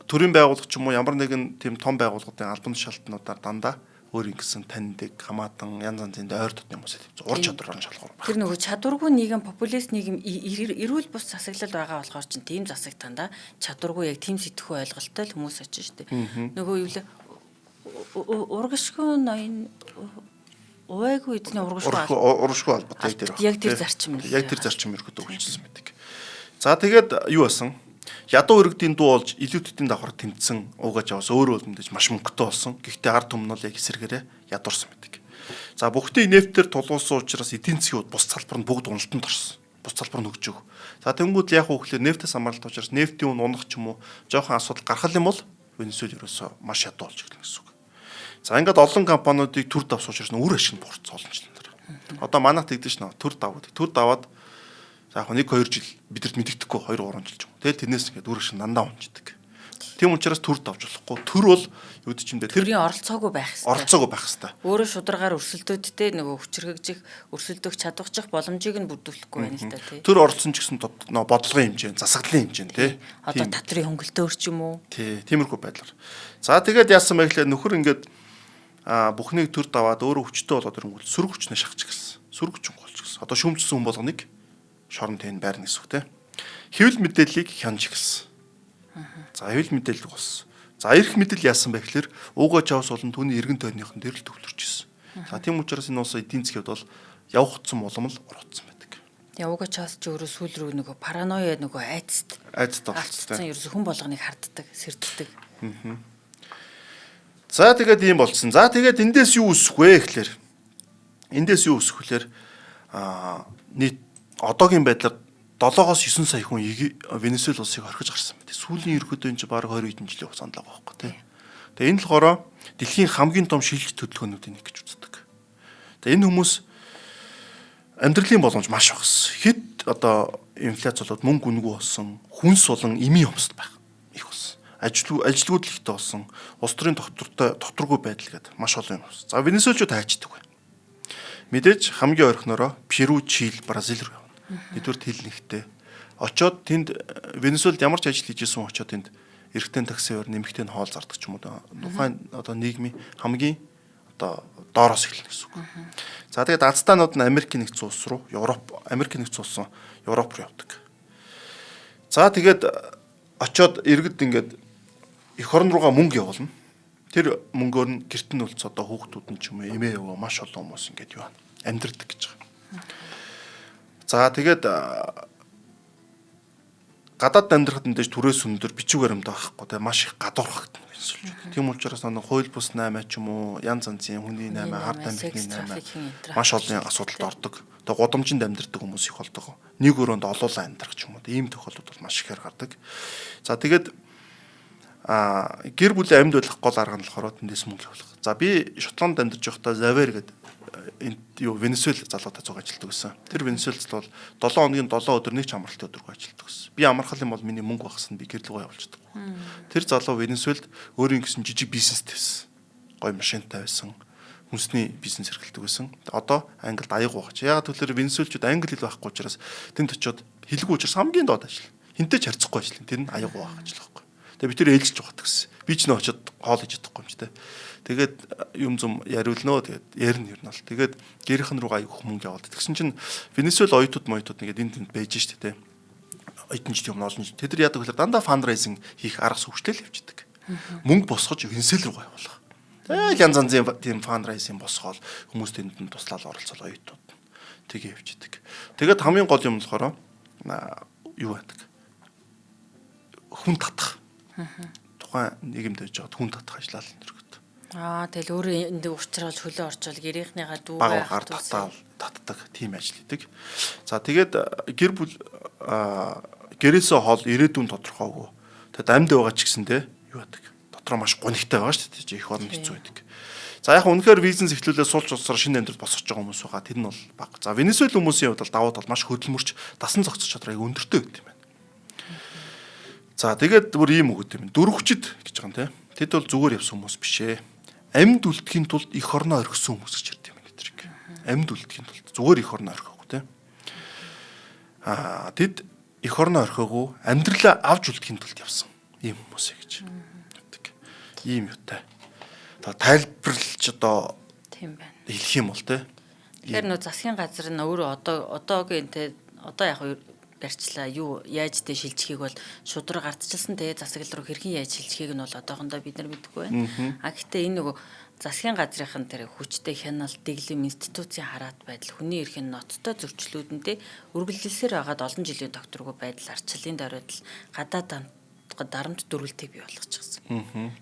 B: төрийн байгууллага ч юм уу ямар нэгэн тийм том байгууллагуудын албан тушаалтнуудаар дандаа өөр ингэсэн таньдаг, хамаатан, янз янзын ойр дотны хүмүүсээ ур чадвараар нь шалгуур
A: байна. Тэр нөгөө чадваргүй нийгэм, популист нийгэм, эрүүл бус засаглал байгаа болохоор чинь тийм засаг тандаа чадваргүй яг тийм сэтгхүү ойлголттой л хүмүүс очиж штэ. Нөгөө юу лээ урагшгүй ноён увайгүй эзний
B: урагшгүй албатай яг тэр
A: яг тэр зарчим
B: яг тэр зарчим ерөөдөө үйлчилсэн байдаг. За тэгээд юу болсон? Ядуу иргэдийн дуу болж илүүтдийн давхар тэмцсэн Уго Чавес өөрөө бол мэдээж маш мөнгөтэй болсон. Гэхдээ ард түмэн нь бол яг эсэргээрээ ядуурсан байдаг. За бүхний нефтээр тулгуулсан учраас эдийн засгийн бус салбар нь бүгд уналтанд орсон. Бус салбар нь хөгжөг. За тэнгууд яг уу гэхлээр нефтээс хамааралтай учраас нефтийн үн унах ч юм уу жоохон асуудал гарах юм бол Венесуэл ерөөсөө маш ядуу болж эхэлнэ гэсэн үг. За ингээд олон компаниудыг төр давсан учраас үр ашиг нь буурсан олон жилийн дараа. Одоо манайх тэгдэж шнэ төр дав гэдэг. Төр даваад за яг 1 2 жил бидэрт мэддэхгүй 2 3 жил ч юм. Тэгэл тэрнээс ингээд үр ашиг дандаа унждаг. Тийм учраас төр давж болохгүй. Төр бол юу гэдэг юм бэ?
A: Төрийн оролцоогүй байх хэрэгтэй.
B: Оролцоогүй байх хэрэгтэй.
A: Өөрөө шударгаар өрсөлдөөдтэй нөгөө хүчрхэгжих, өрсөлдөх чадварчих боломжийг нь бүрдүүлэхгүй байна л да тий.
B: Төр оролцсон ч гэсэн бодлогын хэмжээ, засаглалын хэмжээ тий.
A: Одоо татрын хөнгөлтөөр ч юм уу.
B: Тий, тиймэрхүү байдлаар. За тэгээд яасан бэ гэхлээр нөхөр ингээд бүхнийг төр даваад өөрөө хүчтэй болоод ирэнгүүт сөрөг хүчнээ шахаж гисэн. Сөрөг хүчин болж гисэн. Одоо шүүмжсэн хүн болгоныг шорон тэн байрна гэсэн үг тий. Хэвлэл мэдээллийг хянж эхэлсэн. За хэвлэл мэдээлэл болсон. За эрх мэдэл яасан бэ гэхээр Уго Чавес болон түүний эргэн тойрныхон дээр л төвлөрч ирсэн. За тийм учраас энэ улс эдийн засгийн хувьд бол явагдсан улам л ургацсан байдаг.
A: Тэгээ Уго Чавес ч өөрөө сүүл рүү нөгөө параноя нөгөө айцт
B: Айцт оролцсон.
A: Ерөөсө хүн болгоныг харддаг, сэрддэг.
B: За тэгээд ийм болцсон. За тэгээд эндээс юу өсөх вэ гэхээр эндээс юу өсөх вэхээр нийт одоогийн байдлаар 7-оос 9 сая хүн Венесуэл улсыг орхиж гарсан байна. Сүүлийн ерөөдөө энэ чинь бараг 20 хэдэн жилийн хугацаанд л байгаа байхгүй тий. Тэгээ энэ болохоор дэлхийн хамгийн том шилжилт хөдөлгөөнүүдийн нэг гэж үздэг. Тэгээ энэ хүмүүс амьдралын боломж маш багас. Хэд одоо инфляц болоод мөнгө үнэгүй болсон, хүнс болон эмийн хомсдол байх их болсон. Ажилгүйдэл ихтэй болсон, улс төрийн доктортой докторгүй байдал гэдэг маш олон юм болсон. За Венесуэлчүүд хайчдаг бай. Мэдээж хамгийн ойрхоноороо Перу, Чили, Бразил руу явна. Нэгдүгээр хэл нэгтэй. Очоод тэнд Венесуэлд ямар ч ажил хийж исэн очоод тэнд эрэгтэй такси өөр нэмэгтэй нь хоол зардаг ч юм уу. Тухайн одоо нийгмийн хамгийн одоо доороос эхэлнэ гэсэн үг. За тэгээд азтаанууд нь Америкийн нэгдсэн улс руу, Европ, Америкийн нэгдсэн улс Европ руу явдаг. За тэгээд очоод иргэд ингээд эх орн руугаа мөнгө явуулна. Тэр мөнгөөр нь гэрт нь үлдс одоо хүүхдүүд нь ч юм уу эмээ яваа маш олон хүмүүс ингээд юу амьдрдаг гэж байгаа. За тэгээд гадаад амьдрахад мэдээж түрээс өндөр бичиг баримт байхгүй те маш их гадуурхагдана венесуэлчүүд. Тийм учраас нэг хууль бус 8 ч юм уу янз янзын хүний 8, хар тамхины 8 маш олон асуудалд ордог. Тэгээ гудамжинд амьдардаг хүмүүс их болдог. Нэг өрөөнд олуулаа амьдрах ч юм уу. Ийм тохиолдол бол маш ихээр гардаг. За тэгээд гэр бүлийн амьд байх гол арга нь болохоор тэндээс мөнгө явуулах. За би Шотландд амьдарч байхдаа Завер гэдэг энд юу Венесуэл залуутай цуг ажилладаг гэсэн. Тэр Венесуэл залуу бол 7 хоногийн 7 өдөр нэг ч амралтын өдөргүй ажилладаг гэсэн. Би амархал юм бол миний мөнгө багасна би гэр лугаа явуулчихдаг. Тэр залуу Венесуэлд өөрийн гэсэн жижиг бизнес тавьсан. Гой машинтай байсан. Хүнсний бизнес эрхэлдэг байсан. Одоо Англид аяг байгаа. Яагаад гэвэл Венесуэлчүүд англи хэл байхгүй учраас тэнд очиод хэлгүй учраас хамгийн доод ажил. Хинтээ ч харьцахгүй ажил. Тэр нь аяг угаах ажил байхгүй. Тэгээ би тэр ээлжиж явах гэсэн. Би ч нөө очиод хоол хийж чадахгүй юм чи тэ. Тэгээд юм зум яриулнөө тэгээд ярина ер нь бол. Тэгээд гэрийнхэн рүү аяг мөнгө явуулдаг. Тэгсэн чинь Венесуэл оюутууд моютууд нэгээд энд тэнд байж штэ тэ. Оюутан жил юм олон жил. Тэд нар яадаг гэхээр дандаа fundraising хийх арга сувчлал явчихдаг. Мөнгө босгож Венесуэл рүү явуулах. Тэгэл янз янзын тийм fundraising босгоол хүмүүс тэнд нь туслал оролцол оюутууд тэгээ явчихдаг. Тэгээд хамгийн гол юм болохоор юу байдаг? Хүн татах. Тухайн нийгэмд байж байгаа хүн татах ажиллаа л нэргэт.
A: Тэгэл өөрөө энд уучраал хөлөө орчвол гэрийнхнийгаа
B: дүүгээ баг татаал татдаг тийм ажил хийдэг. За тэгээд гэр бүл гэрээсээ хол ирээдүйн тодорхойгүй. Тэгэд амьд байгаа ч гэсэн те юу яадаг. Дотроо маш гонигтай байгаа шүү дээ. Их орон хэцүү байдаг. За яг үнэхээр бизнес эхлүүлээ сулж улсаар шинэ амьдрал босгож байгаа хүмүүс байгаа. Тэр нь бол бага. За Венесуэл хүмүүсийн хувьд бол давуу тал маш хөдөлмөрч дасан зохицох чадвар аяг өндөртэй байт юм байна. За тэгээд бүр ийм үг юм. Дөрвөгчд гэж байгаа юм те. Тэд бол зүгээр явсан хүмүүс биш ээ. Амьд үлдэхийн тулд эх орноо орхисон хүмүүс гэж ярьд юм тэдрийг. Амьд үлдэхийн тулд зүгээр эх орноо орхиогүй те. Тэд эх орноо орхиогүй амьдралаа авч үлдэхийн тулд явсан ийм хүмүүс ээ гэж. Ийм юутай. Та тайлбарлаж одоо
A: тийм байна.
B: Хэлэх юм бол те.
A: Тэгэхээр нөө засгийн газар нь өөрөө одоогийн те одоо яг барьчлаа юу яаж тэ шилжихийг бол шудраг ардчилсан те засаглал руу хэрхэн яаж шилжихийг нь бол одоохондоо бид нар мэдэхгүй байна. А гэхдээ энэ нөгөө засгийн газрынхан тэр хүчтэй хяналт, дэглэм, институцийн хараат байдал, хүний эрхийн ноцтой зөрчлүүдэнтэй үргэлжилсээр байгаад олон жилийн докторгүй байдал, арчлалын дөрөдөл, гадаад дарамт дөрвөлтийг бий болгочихсон.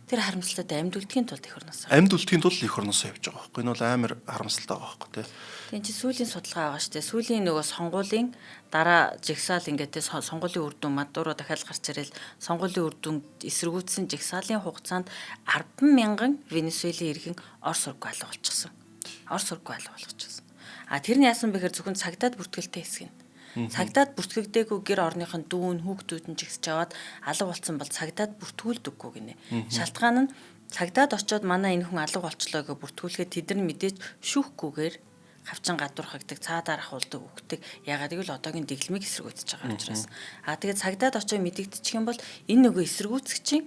A: Тэр харамсалтай амьд үлдэхийн тулд эх орноос.
B: Амьд үлдэхийн тулд эх орноос явж байгаа байхгүй. Энэ бол амар харамсалтай байгаа байхгүй тий.
A: Тийм чи сүүлийн судалгаа байгаа шүү дээ. Сүүлийн нөгөө сонгуулийн дараа жагсаал ингээд те сонгуулийн үр дүн Мадуро дахиад гарч ирэл сонгуулийн үр дүн эсэргүүцсэн жагсаалын хугацаанд 10,000 Венесуэлийн иргэн Орос сургуу алга болчихсон. Орос сургуу алга болгочихсон. А тэр нь яасан бэхээр зөвхөн цагдаад бүртгэлтэй хэсэг нь. Цагдаад бүртгэгдээгүй гэр орныхон дүүн хүүхдүүд нь жигсэж аваад алга болцсон бол цагдаад бүртгүүлдэггүй гинэ. Шалтгаан нь цагдаад очиод манай энэ хүн алга болчлоо гэж бүртгүүлэхэд тэд нар мэдээж шүүхгүйгээр хавчин гадуурхагдаг, цаадаар ахуулдаг, үгдэг. Ягаад гэвэл одоогийн дэглэмийг эсэргүүцэж байгаа учраас. А тэгээд цагдаад очиод мэдэгдчих юм бол энэ нөгөө эсэргүүцэгчийн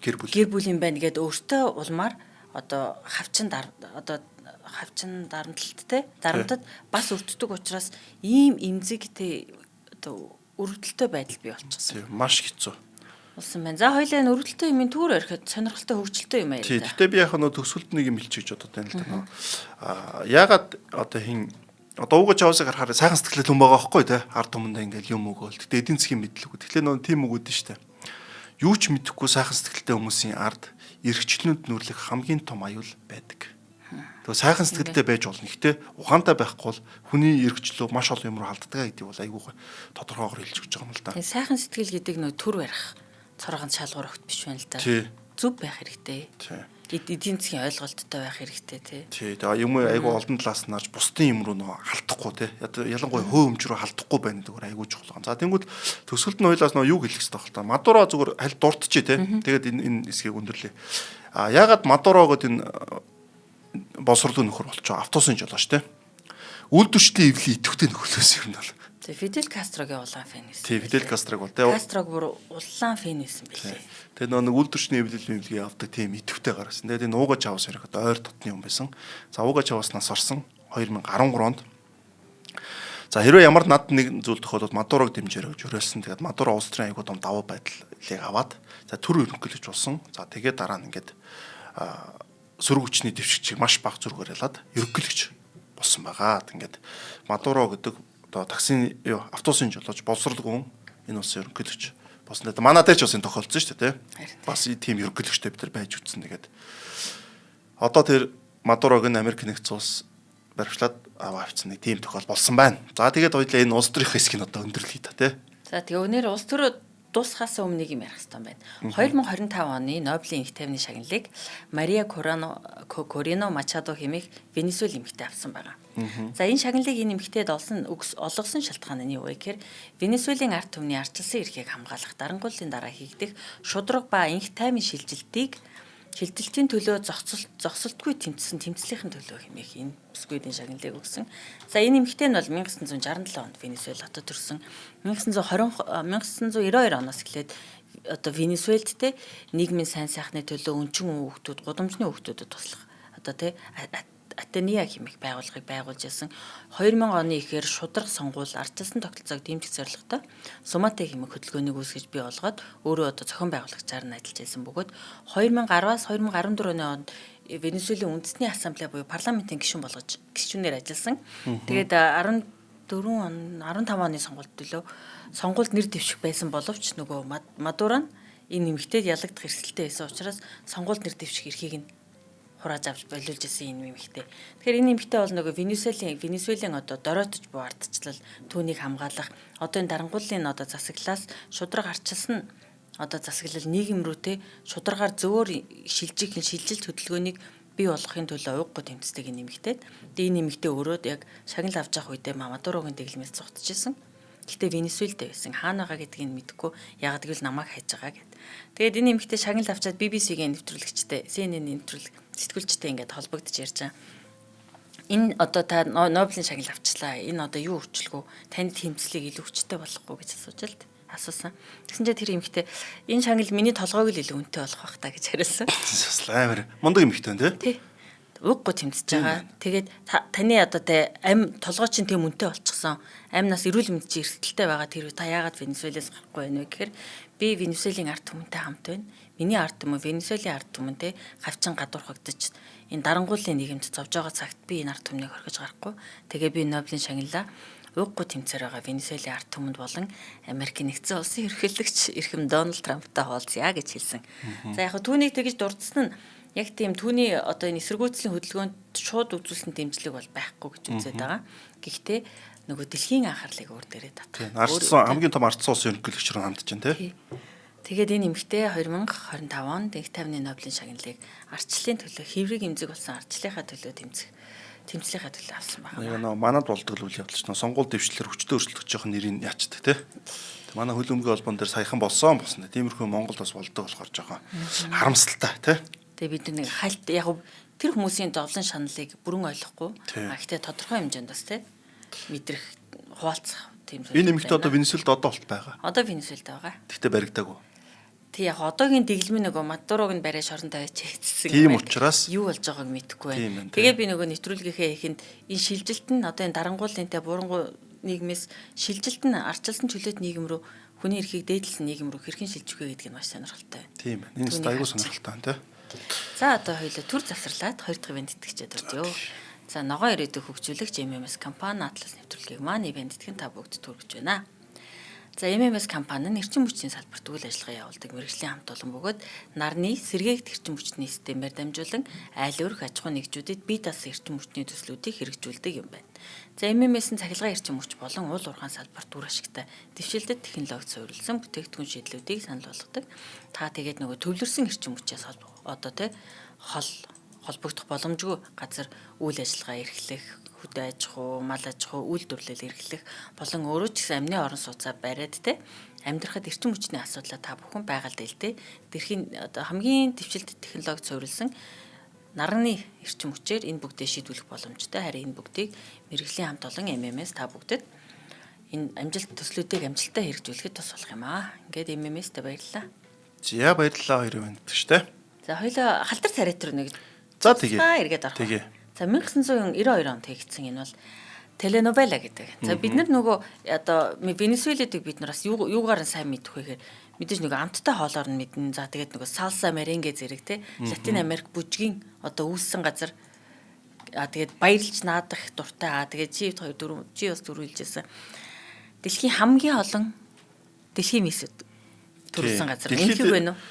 B: гэр
A: бүл юм байна гэд өөртөө улмаар одоо хавчин одоо хавчин дарамтлалт те дарамтад бас өртдөг учраас ийм эмзэг те одоо өргөдөлтэй байдал бий болчихсон.
B: Тийм, маш хэцүү.
A: Болсон байна. За хоёлаа энэ өргөдөлтэй юмын түүр орхиод сонирхолтой хөгжилтэй юм
B: Тий,
A: яриа.
B: гэтээ би яг нөө төгсгөлд нэг юм хэлчих гэж бодод байна л да нөө. Яагаад одоо хин одоо Уго Чавесыг харахаар сайхан сэтгэлтэй хүн байгаа байхгүй те. Ард түмэндээ ингээл юм өгөөл. Гэтэ эдийн засгийн мэдлэг. Тэгэхээр нөө тийм үг үүдэн штэ. Юу ч мэдэхгүй сайхан сэтгэлтэй хүмүүсийн ард эрхчлөөнд нүрлэх хамгийн том аюул байдаг. Тэгээ сайхан сэтгэлтэй байж болно. Гэтэ ухаантай байхгүй бол хүний эрхчлөө маш олон юм руу халддаг гэдэг бол айгүй тодорхойгоор хэлж өгч байгаа юм л да.
A: Тэгээ сайхан сэтгэл гэдэг нөө төр барих цоргон шалгуур огт биш байна л да.
B: Тий.
A: Зөв байх хэрэгтэй.
B: Тий.
A: Эдийн засгийн ойлголттой байх хэрэгтэй тий.
B: Тий, тэгээ юм айгүй олон талаас нь харж бусдын юм руу нөө алдахгүй тий. Ялангуяа хөө өмч рүү алдахгүй байна гэдэг айгүй чухал юм. За тэнгууд төсөлд нь хоёлаас нөө юу хэлэх хэрэгтэй байх л та. Мадуро зүгээр аль дурдчихъя тий. Тэгээд энэ хэсгийг өндөрлөе. А яагаад Мадуро гэдэг энэ боловсролын нөхөр болчихоо автобусын жолооч тий. Үйлдвэрчдийн эвлийн идэвхтэй нөхөрлөөс юм бол.
A: Тэгээ Фидель Кастрогийн улаан фэн байсан.
B: Тий, Фидель Кастрог бол тий.
A: Кастрог бүр улаан фэн байсан билээ.
B: Тэгээ нөө нэг үйлдвэрчний эвлэл мэвлэгийг авдаг тийм идэвхтэй гарсан. Тэгээд энэ Уга Чавес ерөөхдөө ойр дотны юм байсан. За Уга Чавес нас орсон 2013 онд. За хэрвээ ямар над нэг зүйл тохиолдвол Мадурог дэмжээрэй гэж уриалсан. Тэгээд Мадуро улс төрийн аягүй том давуу байдлыг аваад за төр ерөнхийлөгч болсон. За тэгээд дараа нь ингээд сөрөг хүчний дэвшигчийг маш бага зүргээр ялаад ерөнхийлөгч болсон байгаа. Ингээд Мадуро гэдэг одоо таксины автобусын жолооч боловсролгүй хүн энэ улсын ерөнхийлөгч болсон. Тэгээд манай дээр ч бас энэ тохиолдсон шүү дээ, тий. Бас тийм ерөнхийлөгчтэй бид нар байж үтсэн. Тэгээд одоо тэр Мадурог нь Америк нэгдсэн улс баривчлаад аваа авчихсан нэг тийм тохиол болсон байна. За тэгээд хоёлаа энэ улс төрийн хэсгийг одоо өндөрлөе та тий.
A: За тэгээ өнөр улс төрөө дуусхаас өмнө нэг юм ярих хэрэгтэй байна. 2025 оны Нобелийн энх тайвны шагналыг Мария Корино Мачадо хэмээх Венесуэл эмэгтэй авсан байгаа. За энэ шагналыг энэ эмэгтэйд олгосон шалтгаан нь юу вэ гэхээр Венесуэлийн ард түмний ардчилсан эрхийг хамгаалах дарангуйллын дараа хийгдэх шударга ба энх тайвны шилжилтийн төлөө зогсолтгүй тэмцсэн тэмцлийнхэн төлөө хэмээх энэ бүсгүйдийн шагналыг өгсөн. За энэ эмэгтэй нь бол 1967 онд Венесуэл хотод төрсөн. 1992 оноос эхлээд одоо Венесуэлд те нийгмийн сайн сайхны төлөө өнчин хүүхдүүд, гудамжны хүүхдүүдэд туслах одоо те Атения хэмээх байгууллагыг байгуулж байсан. 2000 оны ихээр шударга сонгуул ардчилсан тогтолцоог дэмжих зорилготой Сумате хэмээх хөдөлгөөнийг үүсгэж бий болгоод өөрөө одоо зохион байгуулагчаар нь ажиллаж байсан бөгөөд 2010-аас 2014 онд Венесуэлийн үндэсний ассамблея буюу парламентын гишүүн болгож гишүүнээр ажилласан. Тэгээд 14 он 15 оны сонгуульд төлөө сонгуульд нэр дэвших байсан боловч нөгөө Мадуро нь энэ эмэгтэйд ялагдах эрсдэлтэй байсан учраас сонгуульд нэр дэвших эрхийг нь хурааж авч болиулж исэн энэ эмэгтэй. Тэгэхээр энэ эмэгтэй бол нөгөө Венесуэлийн одоо доройтож буй ардчлал түүнийг хамгаалах одоо энэ дарангууллын одоо засаглалаас шударга арчилсан одоо засаглал нийгэм рүү те шударгаар зөөр шилжих шилжилт хөдөлгөөнийг бий болгохын төлөө уйггүй тэмцдэг энэ эмэгтэй. Тэгээ энэ эмэгтэй өөрөө яг шагнал авч явах үедээ Мадурогийн дэглэмээс зугтаж исэн. Гэхдээ Венесуэлд байсан. Хаана байгаа гэдгийг нь мэдэхгүй. Яагаад гэвэл намайг хайж байгаа гэд. Тэгээд энэ эмэгтэй шагнал авчаад BBC-гийн нэвтрүүлэгчтэй, CNN-ийн нэвтрүүлэг сэтгүүлчтэй ингээд холбогдож ярьж байгаа. Энэ одоо та Нобелийн шагнал авчлаа. Энэ одоо юу өөрчлөгөө? Таны тэмцлийг илүү хүчтэй болгохгүй гэж асууж л асуусан. Тэгсэн чинь тэр эмэгтэй энэ шагнал миний толгойг л илүү үнэтэй болох бах та гэж хариулсан.
B: Амар мундаг эмэгтэй тий.
A: Тий. Уггүй тэмцэж байгаа. Тэгээд таны одоо те ам толгой чинь тийм үнэтэй болчихсон. Амнаас эрүүл мэнд чинь эрсдэлтэй байгаа. Тэр та яагаад Венесуэлээс гарахгүй байна вэ гэхээр би Венесуэлийн ард түмэнтэй хамт байна. Миний ард түмэн Венесуэлийн ард түмэнтэй хавчин гадуурхагдаж энэ дарангууллын нийгэмд зовж байгаа цагт би энэ ард түмнийг орхиж гарахгүй. Тэгээ би Нобелийн шагналаа уггүй тэмцээр байгаа Венесуэлийн ард түмэнд болон Америк нэгдсэн улсын ерөнхийлөгч эрхэм Дональд Трамптай хуваалцъя гэж хэлсэн. За яг түүнийг тэгж дурдсан нь яг тийм түүний одоо энэ эсэргүүцлийн хөдөлгөөнд шууд үзүүлсэн дэмжлэг бол байхгүй гэж үзээд байгаа. Гэхдээ нөгөө дэлхийн анхаарлыг өөр дээрээ татах.
B: Ардсан хамгийн том ардсан улсын ерөнхийлөгч рүү хандж байна тий.
A: Тэгээд энэ эмэгтэй 2025 онд энх тайвны Нобелийн шагналыг ардчлалын төлөө хэврэг эмзэг болсон ардчлалынхаа төлөө тэмцлийнхаа төлөө авсан байгаа.
B: Яг нөө манад болдог үйл явдал ч нөө сонгуул дэвшлэр хүчтэй өрсөлдөгчийн нэрийг яачдаг тий. Манай хөлбөмбөгийн холбоон дээр саяхан болсон. Тиймэрхүү Монголд бас болдог болохоор жоохон харамсалтай тий.
A: Тэгээ бид нэг хальт яг тэр хүмүүсийн зовлон шаналлыг бүрэн ойлгохгүй. А гэхдээ тодорхой хэмжээнд бас тий мэдрэх хуваалцах тийм зүйл.
B: Энэ эмэгтэй одоо Венесуэлд одоо болт байгаа.
A: Одоо Венесуэлд байгаа.
B: Гэхдээ баригдаагүй.
A: Тэг яг одоогийн дэглэмийн нөгөө Мадурог нь барай шорон тавиач хийсэн.
B: Тийм учраас
A: юу болж байгааг мэдэхгүй байна. Тэгээ би нөгөө нэвтрүүлгийнхээ ихэнд энэ шилжилт нь одоо энэ дарангуулын те бурангуй нийгмээс шилжилт нь ардчилсан чөлөөт нийгэм рүү хүний эрхийг дээдлсэн нийгэм рүү хэрхэн шилжих вэ гэдг нь маш сонирхолтой.
B: Тийм байна. Энэ айгүй сонирхолтой байна тий.
A: За одоо хоёулаа төр завсарлаад хоёр дахь ивент итгэжээд орё. За ногоон ирээдүйг хөгжүүлэгч MMS компани Атлас нэвтрүүлгийг маань ивент итгэн та бүгд түргэж байна. За MMS компани нь эрчим хүчний салбарт үйл ажиллагаа явуулдаг мэргэжлийн хамт олон бөгөөд нарны сэргээгдэх эрчим хүчний системээр дамжуулан айл өрх аж ахуйн нэгжүүдэд бие даасан эрчим хүчний төслүүдийг хэрэгжүүлдэг юм байна. За MMS нь цахилгаан эрчим хүч болон уул уурхайн салбарт үр ашигтай дэвшилтэт технологид суурилсан бүтээгдэхүүн шийдлүүдийг санал болгодог. Та тэгээд нөгөө төвлөрсөн эрчим хүчээс одоо тий хол холбогдох боломжгүй газар үйл ажиллагаа эрхлэх, хөдөө аж ахуй, мал аж ахуй, үйлдвэрлэл эрхлэх болон өөрөө ч гэсэн амны орон сууцаа бариад те амьдрахад эрчим хүчний асуудлаа та бүхэн байгаль дэлтэй дэлхийн одоо хамгийн дэвшилт технологид суурилсан нарны эрчим хүчээр энэ бүгдээ шийдвэрлэх боломжтой. Харин энэ бүгдийг мэргэжлийн хамт олон MMS та бүгдэд энэ амжилт төслүүдийг амжилттай хэрэгжүүлэхэд тус болох юм аа. Ингээд MMS-тэй баярлалаа.
B: За баярлалаа хоёр ивент шүү дээ.
A: За хоёлоо халтар царайт руу нэг
B: За тэгээ.
A: Эргээд орох.
B: Тэгээ.
A: За 1992 онд хийгдсэн энэ бол теленовела гэдэг. За бид нар нөгөө одоо Венесуэлүүдийг бид нар бас юугаар нь сайн мэдэх вэ гэхээр мэдээж нөгөө амттай хоолоор нь мэднэ. За тэгээд нөгөө салса меренге зэрэг те Латин Америк бүжгийн одоо үүссэн газар а тэгээд баярлж наадах дуртай. А тэгээд чи хоёр дөрөв чи бас дөрөв хэлжсэн. Дэлхийн хамгийн олон дэлхийн мис төрүүлсэн газар. Энэхэг байна уу?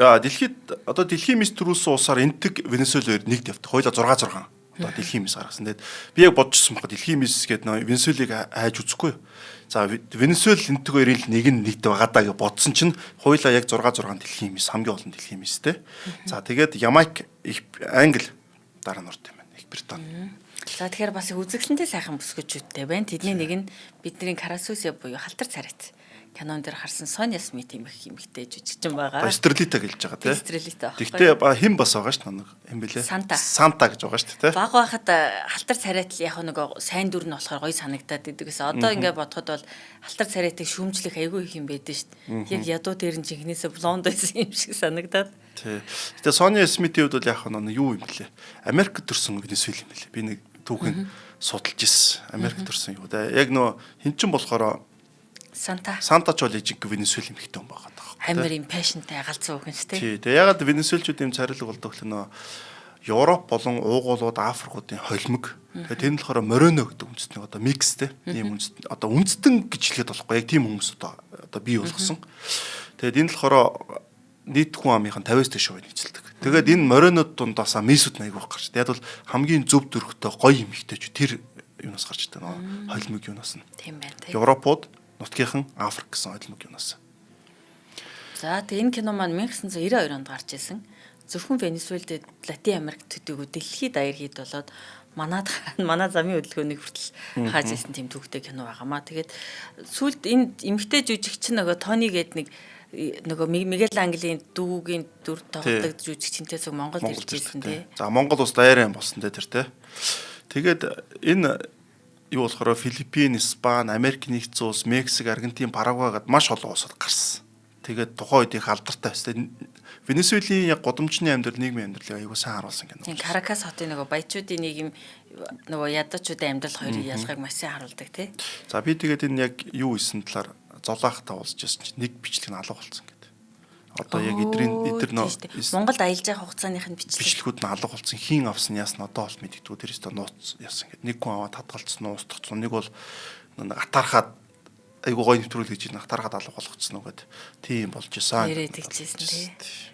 B: Дэлхийд одоо дэлхийн мис төрүүлсэн улсаар Энтэг Венесуэл хоёр нэгд явдаг. Хоёулаа 6 6 одоо дэлхийн мис гаргасан. Тэгээд би яг бодчихсон байхгүй дэлхийн мис гэдэг нөө Венесуэлийг хайж үзэхгүй. За Венесуэл Энтэг хоёрын л нэг нь нэгд байгаа даа гэж бодсон чинь хоёулаа яг 6 6 дэлхийн мис хамгийн олон дэлхийн мистэй. За тэгээд Ямайк, Англи дараа нь орд юм байна. Их Британи.
A: За тэгэхээр бас үзэсгэлэнтэй сайхан бүсгүүчүүдтэй байна. Тэдний нэг нь бидний Карасусия буюу халтар царайт кинон дээр харсан Соня Смит юм их эмэгтэй жүжигчин байгаа.
B: Эстрелита гэлж байгаа тий.
A: Эстрелита байхгүй.
B: Тэгтээ хэн бас байгаа шүү нэг хэн бэлээ?
A: Санта.
B: Санта гэж байгаа шүү дээ тий.
A: Баг байхад халтар царайт л яг нөгөө сайн дүр нь болохоор гоё санагдаад идэг гэсэн. Одоо ингээ бодоход бол халтар царайтыг шүүмжлэх айгүй их юм байдэн шүү дээ. Яг ядуу дээр нь жинхнээсээ блонд байсан юм шиг санагдаад.
B: Тий. Гэтэ Соня Смитийн хувьд бол яг нэг юу юм бэлээ? Америкт төрсэн Венесуэл юм бэлээ. Би нэг түүхэн судалж ирсэн. Америкт төрсэн юу. Яг нөгөө хин чин болохоор
A: Санта.
B: Санта ч бол жинхэнэ Венесуэл эмэгтэй хүн байгаа даа.
A: Амар юм пашнтай галзуу хүн шүү дээ.
B: Тий. Тэгээ ягаад Венесуэлчүүд юм царилэг болдог вэ нөө Европ болон уугуулууд Африкуудын холимог. Тэгээ тэр нь болохоор Морено гэдэг үндэстний одоо микс те. Тийм үндэст одоо үндэстэн гэж хэлэхэд болохгүй яг тийм хүмүүс одоо бий болгосон. Тэгээд энэ болохоор нийт хүн амынх нь 50-аас дээш хувь нийцэлдэг. Тэгээд энэ Моренод дундаасаа мисүүд айгүйх гарч. Яг бол хамгийн зөв төрхтэй гоё эмэгтэйч тэр юунаас гарч ирдэг нөө холимог юунаас нь.
A: Тийм байна тий.
B: Европууд нутгийнхан Африк гэсэн холимог юунаас.
A: За тэг энэ кино маань 1992 онд гарч ирсэн. Зөвхөн Венесуэлд Латин Америк төдийгүй дэлхийд даяар хийд болоод манай замын хөдөлгөөнийг хүртэл хааж ирсэн тийм түүхтэй кино байгаамаа. Тэгээд сүүлд энэ эмэгтэй жүжигчин нөгөө Тони гээд нэг нөгөө Мигел Английн дүүгийн дүр тоглодог жүжигчинтэй зүг Монголд ирж ирсэн тий.
B: За Монгол улс даяар юм болсон тий тэр тий. Тэгээд энэ юу болохоор Филиппин, Испани, Америк нэгдсэн улс, Мексик, Аргентин, Парагвай гэд маш олон улсад гарсан. Тэгээд тухайн үед их алдартай байсан. Венесуэлийн яг гудамжны амьдрал, нийгмийн амьдралыг аягүй сайн харуулсан кино.
A: Тийм Каракас хотын нөгөө баячуудын нийгэм нөгөө ядуучуудын амьдрал хоёрын ялгааг маш сайн харуулдаг тий.
B: За би тэгээд энэ яг юу исэн талаар золоохтой уулзж байсан чинь нэг бичлэг нь алга болсон гэдэг. Одоо яг эдрийн эдэр нөө
A: Монголд аялж байгаа хугацааных нь
B: бичлэгүүд нь алга болсон. Хин авсан яасан одоо бол мэддэггүй. Тэр өстө нууц яасан гэдэг. Нэг хүн аваад хадгалцсан, устгацсан. Нэг бол атархаад айгуу гоё нэвтрүүлэг хийж атархаад алга болгоцсон уу гэд. Тийм болж исэн.
A: Нэрээ тэгжсэн тий.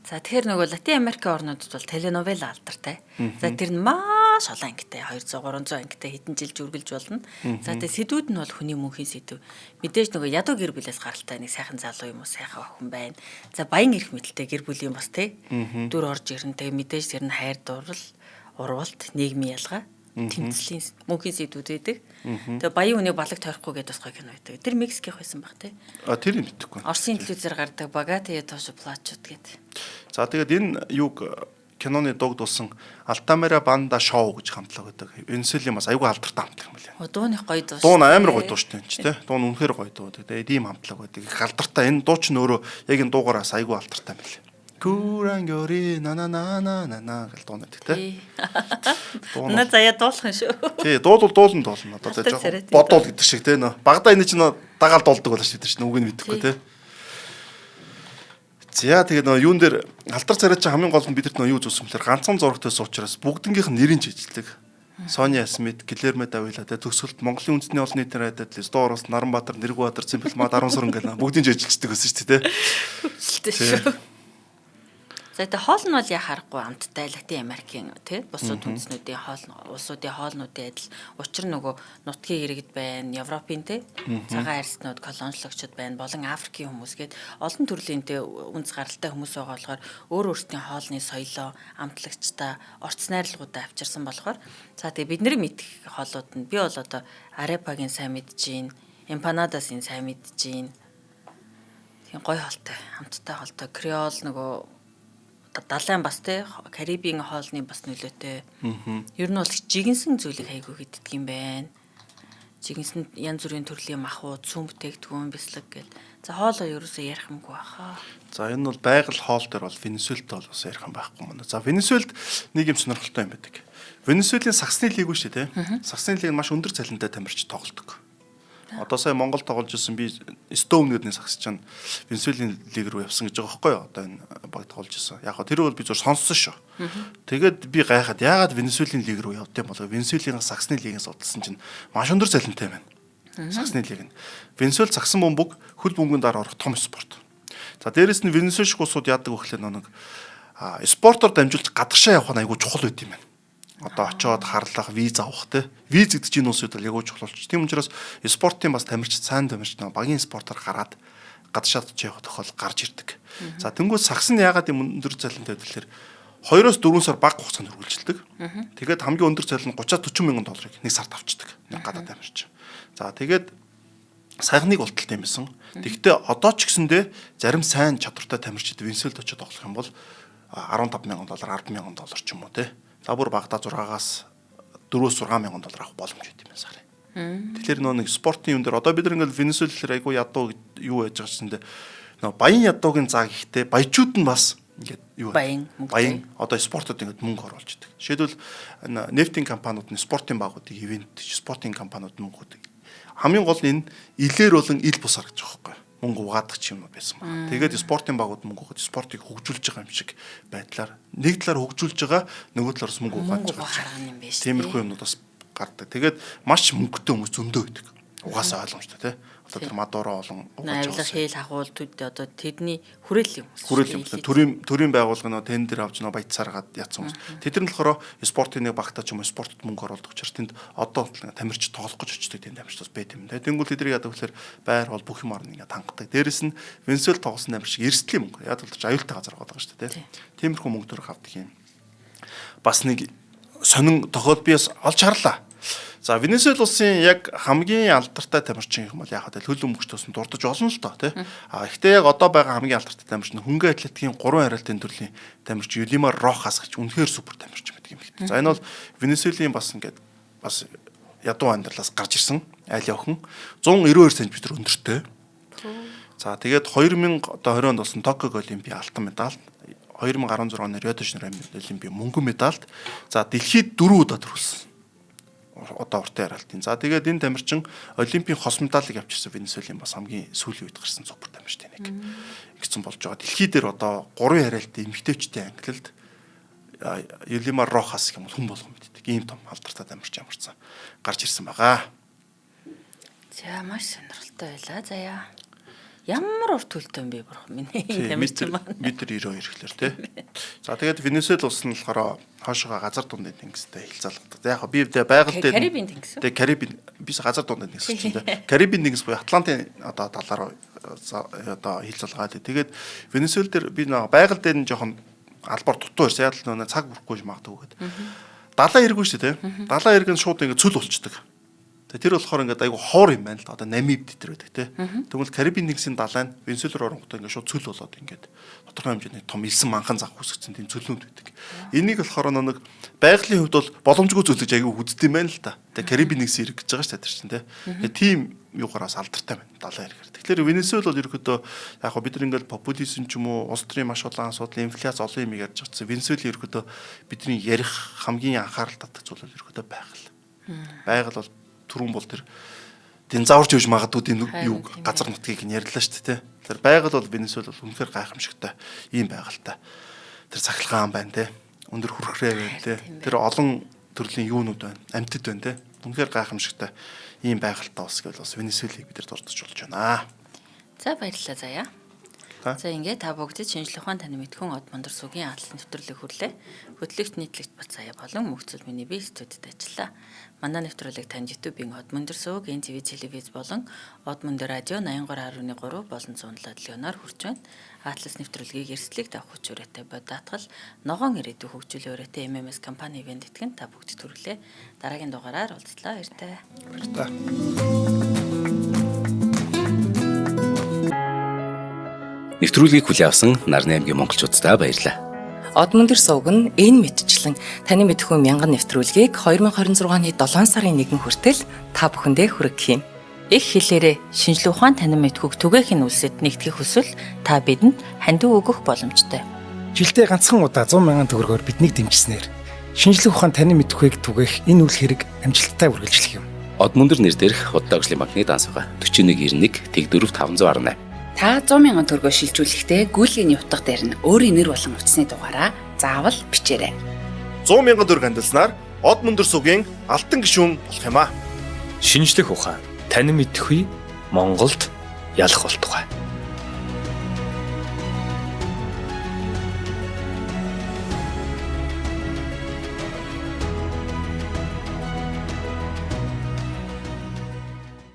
A: За тэгэхээр нөгөө Латин Америкийн орнуудад бол теленовела алдартай. За тэр нь маш олон ангитай 200 300 ангитай хэдэн жил үргэлж болно. За тэгээ сэдвүүд нь бол хүний мөнхийн сэдв. Мэдээж нөгөө ядуу гэр бүлээс гаралтай нэг сайхан залуу юм уу сайхан охин байна. За баян эрх мэдэлтэй гэр бүлийн бас тий дүр орж ирнэ. Тэгээ мэдээж тэр нь хайр дурлал, урвалт, нийгмийн ялгаа тэмцлийн мөнхийн сэдвүүд байдаг. Тэгээ баян хүнийг балаг тойрохгүй гэдэг бас гоё кино байдаг. Тэр Мексикийнх байсан баг тий.
B: А тэр юм мэдэхгүй.
A: Оросын телевизээр гардаг Богатые тоже плачут гэдэг.
B: За тэгээд энэ юг киноны дууг дуулсан Алтамера Банда Шоу гэж хамтлаг байдаг. Венесуэлийн бас аюул алдартай хамтлаг юм лээ.
A: Дууных гоё дуу.
B: Дуу нь амар гоё дуу шүү дээ энэ ч тий. Дуу нь үнэхээр гоё дуу. Тэгээд ийм хамтлаг байдаг. Их алдартай. Энэ дуу ч нөөрөө яг энэ дуугараас аюул алдартай юм лээ. Курангори на на на на на на гэл дуунаад тий.
A: Наа заяа дуулах юм шүү.
B: Тий, дуулвал дуулна дуулна. Одоо жоохон бодвол гэдэг шиг тий нөө. Багада энэ чинь дагаал дуулдаг болоо шүү дээ чинь үг нь мэдэхгүй тий. За тэгээд нөө юун дээр алдар царай чинь хамгийн гол нь бидэрт нөө юу зүсэн бэлэр ганцхан зурагт байсан учраас бүгднгийнх нь нэрийн чижилдэг. Соня Смит, Гилерме Давила тэ төгсгөлд Монголын үндэсний олон нийтийн радиод Лисдорос, Наранбаатар, Нэргүбаатар, Цэмбэлмад, Аравсуран гэл бүгдийн жижилдэг байсан шүү дээ тэ.
A: Хөвчлөлтэй шүү. За тэгээ хоол нь бол яа харахгүй амттай Латин Америкийн тий бусад үндэснүүдийн хоол улсуудын хоолнуудын адил учир нөгөө нутгийн иргэд байна, Европын тий цагаан арьснууд, колоничлогчид байна, болон Африкийн хүмүүс гээд олон төрлийн тий үндэс гаралтай хүмүүс байгаа болохоор өөр өөрсдийн хоолны соёлоо, амтлагчдаа, орц найрлагуудаа авчирсан болохоор за тэгээ бидний мэдэх хоолууд нь би бол одоо арепагийн сайн мэдж гин, эмпанадасын сайн мэдж гин. Тийм гоё хоолтой, амттай хоолтой, креол нөгөө далайн бас те Карибийн хоолны бас нөлөөтэй. Ер нь бол жигэнсэн зүйлийг айгүй хийддэг юм байна. Жигэнсэн янз бүрийн төрлийн махуу, цүм бүтээгдэхүүн, бяцлаг гэл. За хоолоо ерөөсөө ярих юмгүй баха.
B: За энэ бол байгаль хоол дээр бол Венесуэлд бол бас ярих юм байхгүй мөн. За Венесуэлд нэг юм сонирхолтой юм байдаг. Венесуэлийн сагсны лиг үү шүү дээ, тэ. Сагсны лиг нь маш өндөр цалинтай тамирч тоглодог. Одоо сая Монгол тоглож исэн би Стоун гэдэг нэг сагс чинь Венесуэлийн лиг рүү явсан гэж байгаа байхгүй юу? Одоо энэ баг тоглож исэн. Яг хөө тэр бол би зур сонссон шүү. Тэгээд би гайхаад яагаад Венесуэлийн лиг рүү явд юм бол Венесуэлийн сагсны лигийн судалсан чинь маш өндөр цалинтай байна. Сагсны лиг нь. Венесуэл сагсан бөмбөг хөл бөмбөгөн дараа орох том спорт. За дээрэс нь Венесуэл шиг улсууд яадаг вэ гэхлээр нэг спортоор дамжуулж гадагшаа явах нь айгүй чухал байт юм байна. Одоо очиод харлах, виз авах те. Виз гэдэг чинь энэ улсууд бол ягуу чухал болчих. Тийм учраас спортын бас тамирч, сайн тамирч нэг багийн спортоор гараад гадагшаад очиж явах тохиол гарч ирдэг. За тэнгуү сагс нь яагаад юм өндөр цалинтай гэвэл 2-4 сар бага хугацаанд үргэлжилдэг. Тэгээд хамгийн өндөр цалин 30-40 мянган долларыг нэг сард авчдаг. Нэг гадаад тамирч. За тэгээд сайхныг болтолтой юм байсан. Тэгвэл одоо ч гэсэндээ зарим сайн чадвартай тамирчид Венесуэлд очиод тоглох юм бол 15 мянган доллар, 10 мянган доллар ч юм уу те. За бүр багадаа 6-аас 4-6 мянган доллар авах боломж байт юм байна сарын. Тэгэхээр нөө нэг спортын юм дээр одоо бид нар ингээл Венесуэл хэлээр айгу ядуу юу яаж байгаа ч нөө баян ядуугийн заа гэхдээ баячууд нь бас ингээд юу
A: баян
B: баян одоо спортод ингээд мөнгө оруулж идэг. Жишээлбэл нефтийн компаниуд нь спортын багуудыг ивент спортын компаниуд мөнгө өгдөг. Хамгийн гол нь энэ илээр болон ил бусаар гэж байгаа байхгүй мөнгө угаадаг ч юм уу байсан байна. Тэгээд спортын багууд мөнгө өгöd спортыг хөгжүүлж байгаа юм шиг байдлаар нэг талаар хөгжүүлж байгаа, нөгөө талаар мөнгө угааж
A: байгаа юм биш.
B: Тиймэрхүү юмнууд бас гардаг. Тэгээд маш мөнгөтэй хүмүүс зөндөө байдаг. Угаасаа ойлгомжтой тий. Одоо тэр Мадуро олон
A: угааж байгаа. Хэл хагуул төд одоо тэдний хүрээлэл юм.
B: Хүрээлэл юм. Төрийн байгууллага нөө тендер авч нөө баяцааргаад ятсан хүмүүс. Тэд нар болохоор спортын нэг багтаа ч юм уу спортод мөнгө оруулдаг учраас тэнд одоо тамирч тоглох гэж очдог тийм тамирч бас байт юм. Тэнгүүл тэднийг яадаг гэхээр байр бол бүх юм орно ингээд хангадаг. Дээрэс нь Венесуэл тоглосон тамирч эрсдлийн мөнгө. Яг л аюултай газар байгаа шүү дээ тий. Тиймэрхүү мөнгө төр авдаг юм. Бас нэг сонин тохиол би бас олж харлаа. За Венесуэл улсын яг хамгийн алдартай тамирчин юм бол яг хаа хөл бөмбөгч тусан дурдж болно л доо тий. А гэхдээ яг одоо байгаа хамгийн алдартай тамирчин хөнгө атлетикийн 3 хариалтын төрлийн тамирч Юлимар Рохас гэж үнэхээр супер тамирчин байдаг юм байна. За энэ бол Венесуэлийн бас ингээд бас ядуу амьдралаас гарч ирсэн айл явхан 192 см өндөртэй. За тэгээд 2020 онд болсон Токио Олимпийн алтан медаль, 2016 оны Рио де Жанейро Олимпийн мөнгөн медальд, за дэлхийд 4 удаа төрүүлсэн. Одоо уртын хараалтын. За тэгээд энэ тамирчин Олимпийн хос медалийг авчирсан Венесуэлийн бас хамгийн сүүлийн үед гарсан супер тамирчтай нэг ингэсэн болж байгаа. Дэлхий дээр одоо 3 хараалтын эмэгтэйчдийн ангилалд Юлимар Рохас гэх юм бол хүн болгон мэддэг. Ийм том алдартай тамирчин ямарчсан гарч ирсэн байгаа.
A: За маш сонирхолтой байлаа. Заяа. Ямар урт төлтөө юм бэ бурхан минь. Тамирчин
B: маань. Метр 92 гэхлээр тий. За тэгээд Венесуэл улс нь болохоор хойшоогоо газар дундын тэнгистэй хилцаалгадаг. За яг би байгаль дээр
A: Карибын тэнгис үү?
B: Тэгээ Карибын бис газар дундын тэнгис чинь тий. Карибын тэнгис буюу Атлантын одоо талаар одоо хилцаалгаад. Тэгээд Венесуэл дээр би нэг байгаль дээр нь жоохон албаар дутуу ирсэн. Яг л нөө цаг бүрхгүй магадгүй гээд. Далайн эргүү шүү дээ тий. Далайн эрг нь шууд ингээд цөл болчдөг. Тэгээ тэр болохоор ингээд айгу хоор юм байна л да. Одоо Намиб дээр байдаг тий. Тэгвэл Карибын тэнгисийн далайн Венесуэл рүү оронгуудаа ингээд шууд цөл болоод ингээд тодорхой хэмжээний том элсэн манхан зах үүсгэсэн тийм цөлнүүд байдаг. Энийг болохоор нэг байгалийн хувьд бол боломжгүй зүйл гэж айгу үздэг юм байна л да. Тэгээ Карибын тэнгисийн эрг гэж байгаа шүү дээ тэр чинь тий. Тэгээ тийм юугаар бас алдартай байна. Далайн эргээр. Тэгэхээр Венесуэл бол ерөөхдөө яг хөө бид нар ингээл популизм ч юм уу улс төрийн маш олон асуудал, инфляц олон юм ярьж байгаа. Венесуэл ерөөхдөө бидний ярих хамгийн анхаарал татах зүйл бол ерөөхдөө байгаль. Байгаль бол түрүүн бол тэр динозаврч юуж магадгүй юу газар нутгийг нь ярьлаа шүү дээ. Тэр байгаль бол Венесуэл бол үнэхээр гайхамшигтай ийм байгальтай. Тэр цахилгаан байна те. Өндөр хүрхрээ байна те. Тэр олон төрлийн юунууд байна. Амьтад байна те. Үнэхээр гайхамшигтай ийм байгальтай улс гэвэл бас Венесуэлийг бид нар дурдж болж байна.
A: За баярлалаа заяа. За ингээд та бүгдэд шинжлэх ухаан таны мэдхүн од мундар сүгийн атлас нэвтрүүлэг хүрлээ. Хөтлөгч нийтлэгч бат заяа болон мөгцөл миний би студид ажиллаа. Манай нэвтрүүлэг танд YouTube-ийн од мөндөр сүг, NTV телевиз болон од мөндөр радио 83.3 болон 107 миллионоор хүрч байна. Атлас нэвтрүүлгийг эрсдлийг давах хүч үрээтэй бодатгал ногоон ирээдүй хөгжүүлийн үрээтэй MMS компани ивент итгэн та бүгдэд хүргэлээ. Дараагийн дугаараар уулзлаа. Баяртай.
B: Баяртай.
C: Нэвтрүүлгийг хүлээн авсан Нарны аймгийн монголчууддаа баярлалаа.
D: Од мөндөр сувг нь энэ мэтчлэн таны мэдхүй мянган нэвтрүүлгийг 2026 оны 7 сарын 1 хүртэл та бүхэндээ хүргэх юм.
A: Их хэлээрээ шинжлэх ухаан танин мэдхүйг түгээх нь үлсэд нэгтгэх хүсвэл та бидэнд хандив өгөх боломжтой.
E: Жилдээ ганцхан удаа 100 мянган төгрөгөөр биднийг дэмжсэнээр шинжлэх ухаан танин мэдхүйг түгээх энэ үйл хэрэг амжилттай үргэлжлэх юм.
C: Од мөндөр нэр дээрх Худалдаа хөгжлийн банкны данс байгаа. 4191 тэгдөрөв 518.
F: Та 100 мянган төгрөгөөр шилжүүлэхдээ гүйлгээний утга дээр нь өөрийн нэр болон утасны дугаараа заавал бичээрэй.
B: 100 мянган төгрөг хандилснаар од мөндөр сүгийн алтан гишүүн болох юм аа.
G: Шинжлэх ухаан танин мэдхүй Монголд ялах болтугай.